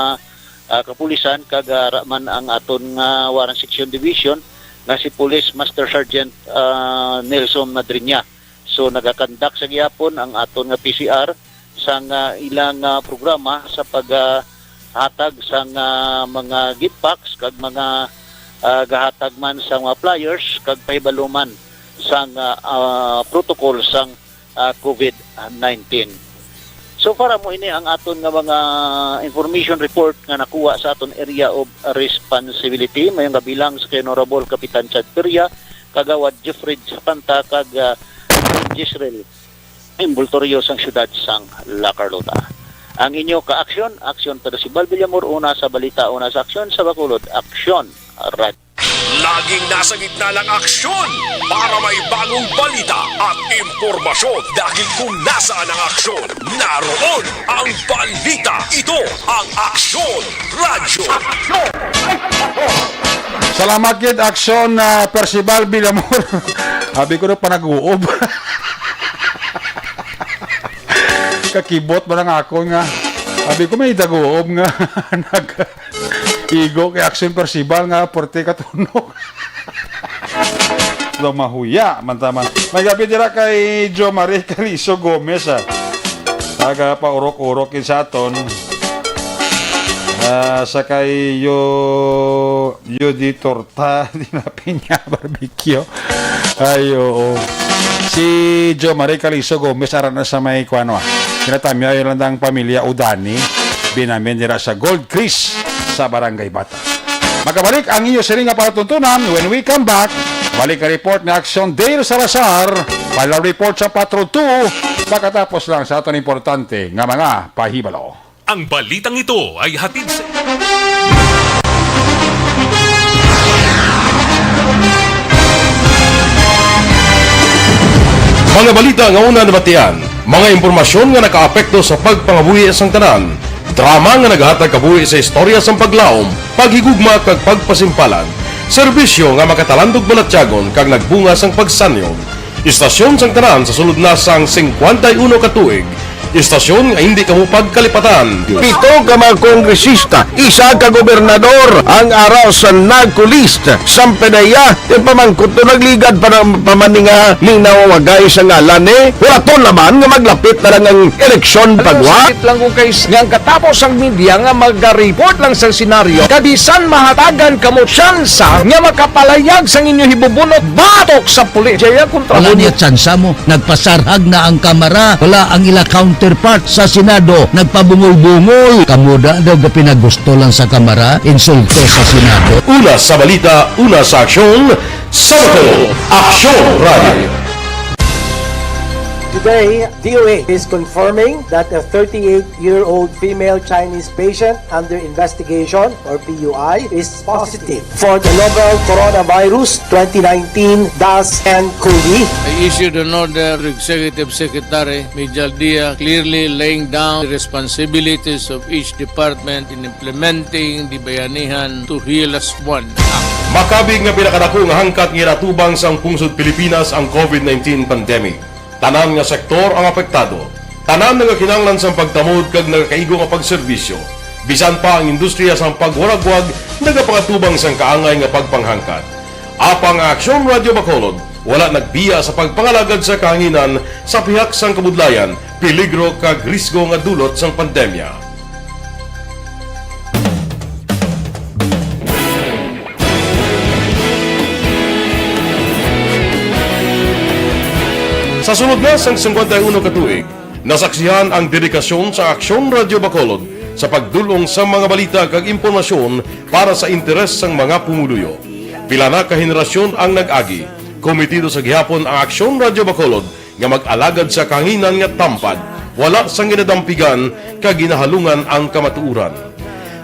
ah, kapulisan, kag, ah, ara man ang aton nga Warrant Section Division nga si Police Master Sergeant, ah, Nelson Madriña. So, nagakandak sa gihapon ang aton nga P C R sang, ah, ilang, ah, programa sa pag, ah, hatag sang, ah, mga gift packs kag mga, ah, gahatag man sa mga flyers kag pahibalo man sang, ah, ah, protocol sang, ah, COVID nineteen. So far, amo ini ang aton nga mga information report nga nakuha sa aton area of responsibility. Mayong gabi lang sa kay Honorable Kapitan Chad Peria, Kagawad Jeffrey Sapanta, kag, ah, Jezreel Embultorio sang siyudad sang La Carlota. Ang inyo ka-aksyon, aksyon Pedro Sibal Villamor, una sa balita, una sa aksyon sa Bacolod, Aksyon Radyo. Laging nasa gitna ng aksyon para may bagong balita at impormasyon, dahil kung nasaan ang aksyon, naroon ang balita. Ito ang Aksyon Radyo. Salamat gid, Aksyon, ah, Percival Villamor. Abi ko na panag-uob. Kakibot ba lang ako nga? Abi ko may daguob nga nag-igo kay Action Percival nga porte ka tunok. Daw mahuya, man ta man. May gabi dira kay Jo Marie Calizo Gomez, ah. Taga paurok-urok yun sa aton. Ah, sa kay Yo-, Yodi Torta, di na Piña Barbecue. Ay, oo. Si Jo Marie Calizo Gomez, ara na sa may kuano, ah. Kinatamyo, ayo lang ang pamilya Udani. Binamin dira sa Gold Chris sa Barangay Bata. Magkabalik ang inyo siring nga palatuntunan when we come back. Balik ang report ni Action Dale Salazar. Para report sa Patrol two, pagkatapos lang sa aton importante nga mga pahibalo. Ang balitang ito ay hatid sa Mga balita nga una nabatian, mga impormasyon nga nakaapekto sa pagpangabuhi sang tanan, drama nga naghatag kabuhi sa istorya sang paglaom, paghigugma kag pagpasimpalan, serbisyo nga makatalandog balatyagon kag nagbunga sang pagsanyog. Istasyon sang tanan sa sulod na sang singkwenta y uno ka tuig. Istasyon nga hindi kamo pagkalipatan. Pito ka mga kongresista, isa ka gobernador, ang ara sa NAGCOLEST. Sampay na iya, yung pamangkot to nagligad pa ng pamaninga, ning nawawagay sa ngalan, eh. Wala to naman nga maglapit na lang ang eleksyon pagwa. Sakit lang kung kay nga ang katapos ang media nga mag-report lang sa senaryo, kabisan mahatagan kamo tsansa nga makapalayag sang inyo hibubunot batok sa pulis. Jaya kontra Wala mo. Niya tsansa mo. Nagpasarhag na ang Kamara. Wala ang ila counterpart sa Senado. Nagpabungol-bungol. Kamo da daw gapinagusto lang sa Kamara. Insulto sa Senado. Una sa balita, una sa aksyon, sa Aksyon Radio. Today, D O A is confirming that a thirty-eight-year-old female Chinese patient under investigation, or P U I, is positive for the novel coronavirus twenty nineteen dash nCoV. I issued an order to Executive Secretary Mijal Dia, clearly laying down the responsibilities of each department in implementing the Bayanihan to Heal Us One Act. Makabig nga pinakadako nga hangkat nga ginatubang sang pungsod Pilipinas ang COVID nineteen pandemic. Tanan nga sektor ang apektado. Tanan nagakinahanglan sang pagtamod kag nagakaigo nga pagserbisyo. Bisan pa ang industriya sang pagwaragwag nagapangatubang sang kaangay nga pagpanghangkat. Apang ang Aksyon Radio Bacolod wala nagbiya sa pagpangalagad sa kahanginan sa pihak sang kabudlayan, peligro kag risgo nga dulot sang pandemya. Sa sulod na sang singkwenta y uno ka tuig, nasaksihan ang dedikasyon sa Aksyon Radyo Bacolod sa pagdul-ong sa mga balita kag impormasyon para sa interes sang mga pumuluyo. Pila na ka henerasyon ang nag-agi. Komitido sa gihapon ang Aksyon Radyo Bacolod nga mag-alagad sa kahanginan nga tampad, wala sang ginadampigan kag ginahalungan ang kamatuoran.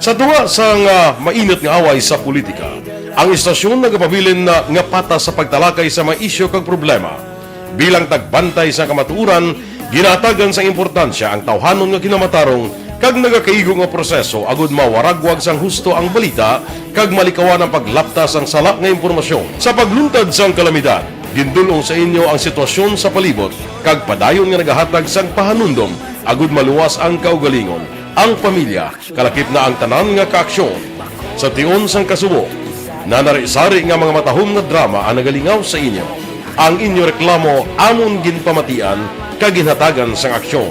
Sa tunga sang, ah, mainit nga away sa politika, ang istasyon nagapabilin na nga patas sa pagtalakay sa mga isyu kag problema. Bilang tagbantay sa kamatuoran, ginahatagan sang importansya ang tawhanon nga kinamatarong kag nagakaigo nga proseso agud mawaragwag sang husto ang balita kag malikawan ang paglapta sang sala nga impormasyon. Sa pagluntad sang kalamidad, gindul-ong sa inyo ang sitwasyon sa palibot kag padayon nga nagahatag sang pahanumdom agud maluwas ang kaugalingon, ang pamilya, kalakip na ang tanan nga kaaksyon. Sa tion sang kasubo, nanari-sari nga mga matahom nga drama ang nagalingaw sa inyo. Ang inyo reklamo amon ginpamatian kag ginhatagan sang aksyon.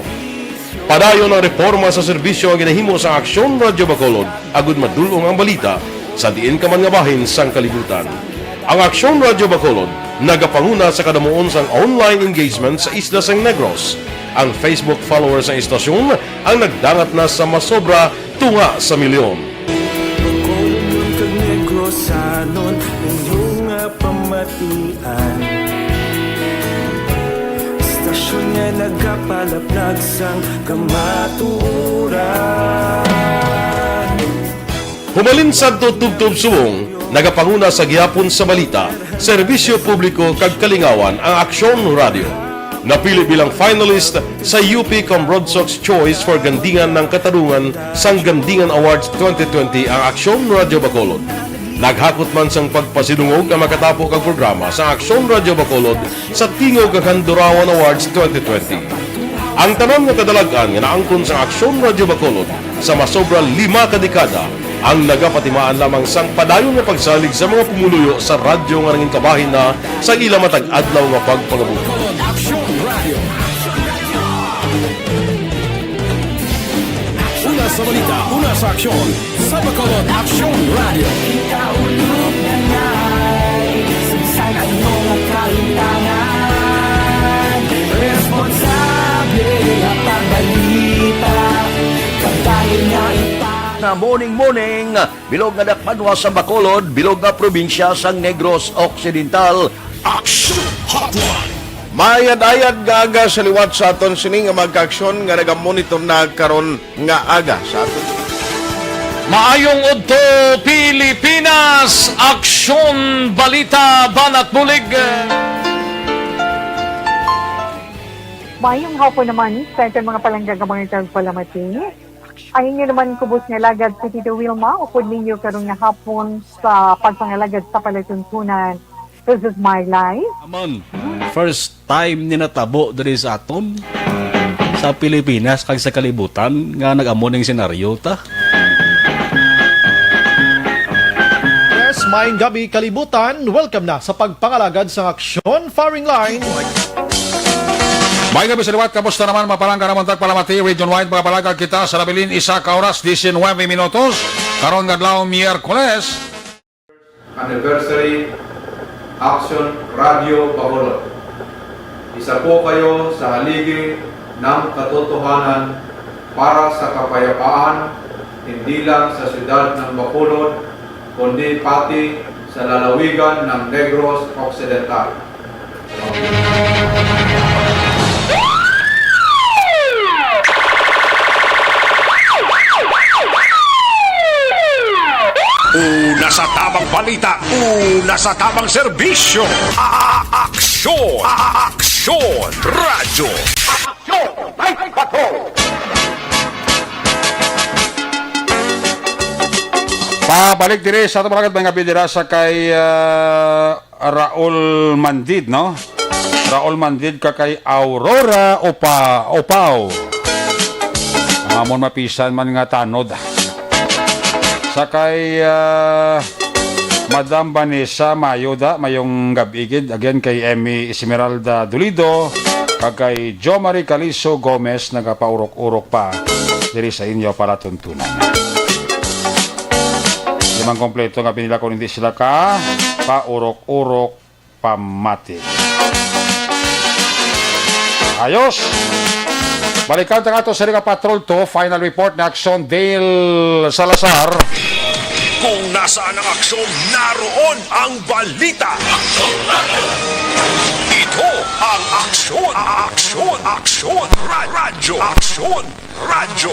Padayon ang reporma sa serbisyo nga ginahimo sang Aksyon Radyo Bacolod agud madul-ong ang balita sa diin ka man nga bahin sang kalibutan. Ang Aksyon Radyo Bacolod nagapanguna sa kadamuon sang online engagement sa isla sang Negros. Ang Facebook followers sang istasyon ang nagdangat na sa masobra tunga sa milyon. Bacolod kag Negrosanon, inyo nga pamatian. Istasyon nga nagapalaplag sang kamatuoran. Humalin sadto tubtob subong, nagapanguna sa gihapon sa balita, serbisyo publiko kag kalingawan ang Aksyon Radyo. Napili bilang finalist sa U P Cambrodsoc's Choice for Gandingan ng Katarungan sang Gandingan Awards twenty twenty ang Aksyon Radyo Bacolod. Naghakot man sang pagpasidungog ang makatapo kag programa sa Aksyon Radyo Bacolod sa Tingog kag Handurawan Awards twenty twenty. Ang tanan nga kadalag-an nga naangkon sang Aksyon Radyo Bacolod sa masobra lima ka dekada ang nagapatimaan lamang sang padayon nga pagsalig sa mga pumuluyo sa radyo nga nangin kabahin na sa ila matag adlaw nga pagpangabuhi. Una sa balita, una sa aksyon, sa Bacolod Aksyon Radio. Kaulog na ngay, sa ano nga kalintangan, responsable nga pagbalita, kabahin nga ipa- Na morning, morning, bilog nga dakpanwa sa Bacolod, bilog nga probinsya sang Negros Occidental. Action Hotline. Maayad-ayad nga aga sa liwat sa aton sini nga mga kaaksyon nga nagamonitor na karon nga aga sa aton. Maayong udto, Pilipinas! Aksyon, balita, banat bulig! Maayong hapon naman sa aton mga palangga nga mga tagpalamati. Ang inyo naman kubos nga alagad si Tito Wilma, upod ninyo karon nga hapon sa pagpangalagad sa palatuntunan. This is my life. Aman, first time ni natabo diri sa aton, sa Pilipinas kag sa kalibutan nga nag-amo ning senaryo ta. Yes, maayong gabi, kalibutan. Welcome na sa pagpangalagad sang aksyon, firing line. Maayong gabi sa liwat. Kamusta naman, mga palangga namon tagpalamati? Region wide, mga palangga, kita sa nabilin isa ka oras, diecinuebe minutos. Karon nga adlaw, Miyerkules. Anniversary Action Radio Bacolod. Isa po kayo sa haligi ng katotohanan para sa kapayapaan, hindi lang sa siyudad ng Bacolod, kundi pati sa lalawigan ng Negros Occidental. Una sa tamang balita, una sa tamang serbisyo. A-, a-, aksyon, a-, a-, aksyon, radyo. Aksyon, Night Patrol. Pabalik diri sa ato, mga bidira, sa kay, ah, Raul Mandid, no? Raul Mandid ka kay Aurora Opa-, Opao. Ang amon mapisan man nga tanod. Sa kay, ah, Madam Vanessa Mayo da, mayong gab-i gid. Again, kay Emmy Esmeralda Dolido, kag kay Jo Marie Caliso Gomez, nagapaurok-urok pa diri sa inyo palatuntunan. Di man kompleto nga pinila kung hindi sila ka paurok-urok pamati. Ayos! Balikan ta nga to sa Riga Patrol to. Final report ni Aksyon Dale Salazar. Kung nasaan ang aksyon, naroon ang balita. Ito ang aksyon, aksyon, aksyon, ra-, radyo, aksyon. Radyo.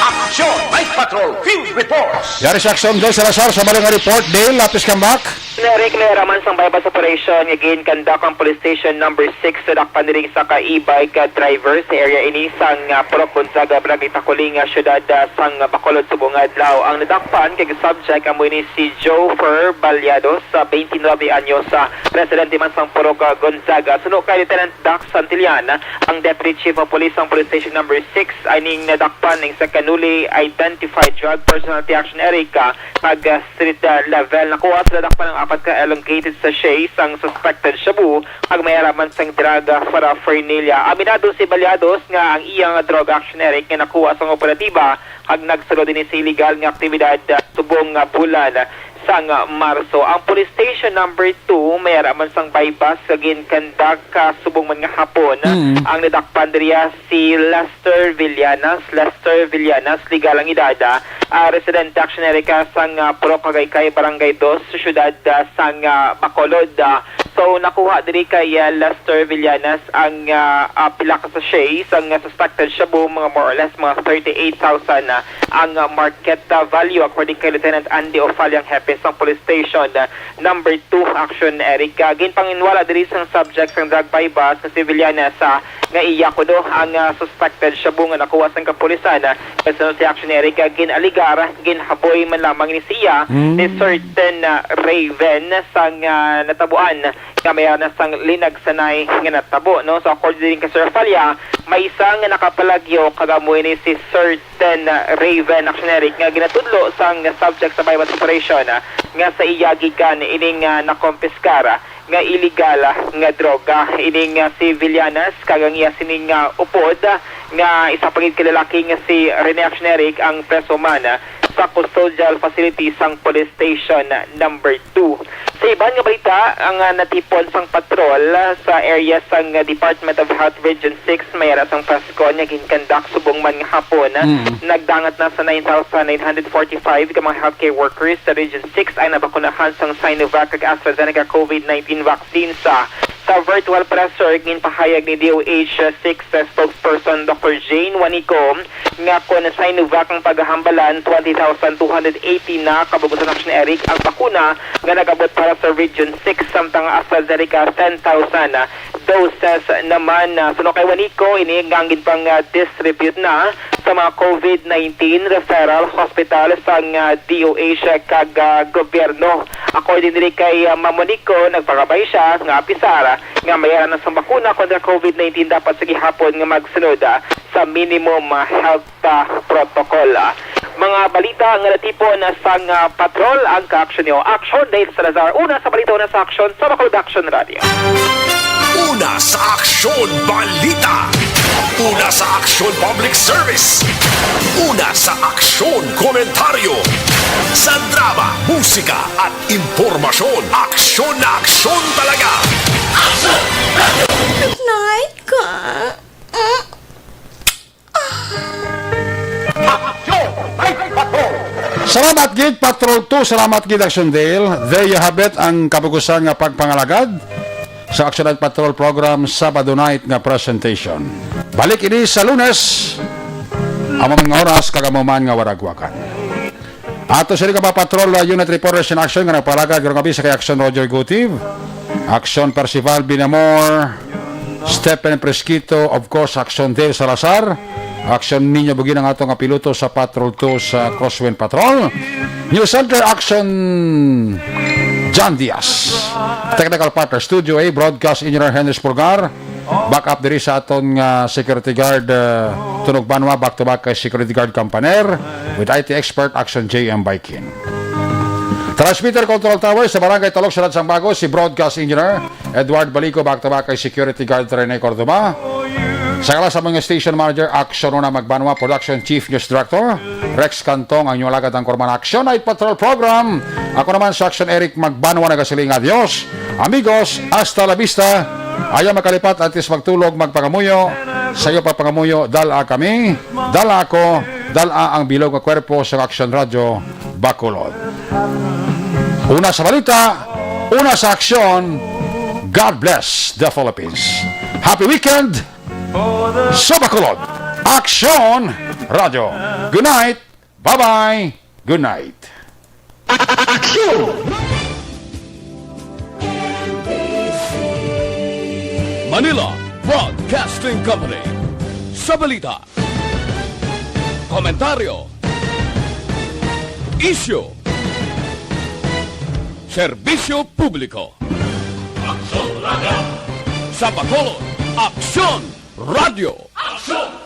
Aksyon, Night Patrol, Field Reports. Yari si Aksyon Dale Salazar sa bali nga report. Dale, lapis kambak. Eric, may araman sang buy-bust operation nga gin-conduct ang Police Station Number Six sa dakpan diri sa ka e-bike, ah, driver sa area ini sang, ah, Purok Gonzaga, Barangay Taculing, ah, siyudad, ah, sang Bacolod, subong nga adlaw. Ang nadakpan kay subject amo ini si Jofer Baliados, sa twenty-nine anyos, ah, residente man sang Purok, ah, Gonzaga. Suno kay Lieutenant Dax Santillan, ang Deputy Chief of Police sang Police Station Number Six, ay ning nadakpan ning sa ka newly identified drug personality action, Eric, ah, kag, ah, street, ah, level. Nakuha sa nadakpan ang apat ka elongated sachets sang suspected shabu, kag may araman sang drug, ah, paraphernalia. Aminado si Baliados nga ang iyang drug action, Eric, nga nakuha sang operatiba, kag nagsulod ini sa illegal nga aktibidad, ah, subong nga bulan sang Marso. Ang Police Station Number Two may ara man sang buy-bust nga gin-conduct, ah, subong man nga hapon. Mm. Ang nadakpan diriya si Lester Villanas. Lester Villanas, legal ang edad, ah, ah, residente action area ka sang, ah, Purok Agaycay, Barangay Dos, siyudad, ah, sang, ah, Bacolod. Ah, so, nakuha diri kay, ah, Lester Villanas ang, ah, ah, pila ka sachet sang, ah, suspected shabu, mga more or less mga thirty-eight thousand, ah, ang, ah, market, ah, value, according kay Lieutenant Andy Ofaliang, hepe sang Police Station, ah, Number Two Action, Eric. Ah, ginpanginwala diri sang subject sang drug buy-bust nga si Villanas, ah, nga iya kuno ang, ah, suspected shabu nga nakuha sang kapulisan. Ah, kasunod si Action Eric, ah, gin-aligar, ginhaboy man lamang ni siya ni Mm. certain, ah, Raven sang, ah, natabuan nga may anas sang linagsanay nga natabo, no? So, according din kay Sir Falla, may isa nga nakapalagyo kag amo ini si certain, ah, Raven, Action Eric, nga ginatudlo sang subject sa buy-bust operation, ah, nga sa iya gikan ining, ah, nakompiskar, ah, nga iligal, ah, nga droga. Ining, ah, si Villanas kag ang iya sining, ah, upod, ah, nga isa pa gid ka lalaki nga si Rene, Action Eric, ang preso man, ah, sa custodial facility sang Police Station Number Two. Sa iban nga balita, ang, ah, natipon sang patrol, ah, sa area sang, ah, Department of Health Region Six, may ara sang press con nga ginkandak subong man nga hapon, ah, Mm. nagdangat na sa nine thousand nine hundred forty-five ka mga healthcare workers sa Region Six ang nabakunahan sang Sinovac kag AstraZeneca COVID nineteen vaccines. Sa virtual presser, ginpahayag ni D O H Six spokesperson Doctor Jane Juanico nga kon Sinovac ang paghahambalan, twenty thousand two hundred eighty na ka bug-os, Action Eric, ang bakuna nga nag-abot para sa Region Six, samtang AstraZeneca ten thousand doses naman. Ah, suno kay Juanico, ini nga ang ginpang, ah, distribute na sa mga COVID nineteen referral hospital sang, ah, D O H kag, ah, gobyerno. According diri kay, ah, Ma'am Juanico, nagpangabay siya nga apisar nga may aram na sang bakuna kontra COVID nineteen, dapat sa gihapon nga magsunod, ah, sa minimum, ah, health, ah, protocol. Ah, mga balita nga natipon, ah, sang, ah, patrol ang kaaksyon niyo. Aksyon, Dave Salazar, una sa balita, una sa aksyon, sa Bacolod Action Radio. Una sa aksyon, balita. Una sa aksyon, public service. Una sa aksyon, komentaryo. Sa drama, musika, at impormasyon, aksyon na aksyon talaga. Good night, ka. Salamat gid, Patrol Two. Salamat gid, Action Dale. There you have it, ang kapugusan nga pagpangalagad sa Action Night Patrol Program, Sabado night nga presentation. Balik ini sa Lunes, amo man nga oras, kag amo man nga waragwagan. Ato sini ka mga patrol, uh, unit reporters in action nga nagpalagad karong gabi sa kay Action Roger Gutiv, Action Percival Binamor, Stephen Presquito, of course, Action Dave Salazar, Action Niño Bugin ang ato nga piloto sa Patrol Two sa Crosswind Patrol. News Center, Action John Diaz. Technical partner, Studio A, Broadcast Engineer Henry Spurgar. Back up diri sa aton nga security guard, uh, Tunog Banwa, back to back kay security guard Campaner with I T expert Action J M Baikin. Transmitter Control Tower sa Barangay Talok, Siyudad sang Bago, si Broadcast Engineer Edward Balico, back to back kay security guard Rene Cordova. Sa kala sa mga station manager, Action Una Magbanwa, Production Chief News Director Rex Cantong, ang inyong alagad ang Korman Action Night Patrol Program. Ako naman sa Action Eric Magbanwa, nagasiling, adios. Amigos, hasta la vista. Ayaw makalipat, antes magtulog, magpangamuyo. Sa iyo pagpangamuyo, dala kami, dala ako, dala ang bilog nga kwerpo sa Action Radio Bacolod. Una sa balita, una sa aksyon. God bless the Philippines. Happy weekend sa Bacolod. Action Radio. Good night. Bye-bye. Good night. Aksyon! Manila Broadcasting Company. Sa balita, komentaryo, isyu, serbisyo publiko. Aksyon Radio. Sa Bacolod, Aksyon Radio. Aksyon!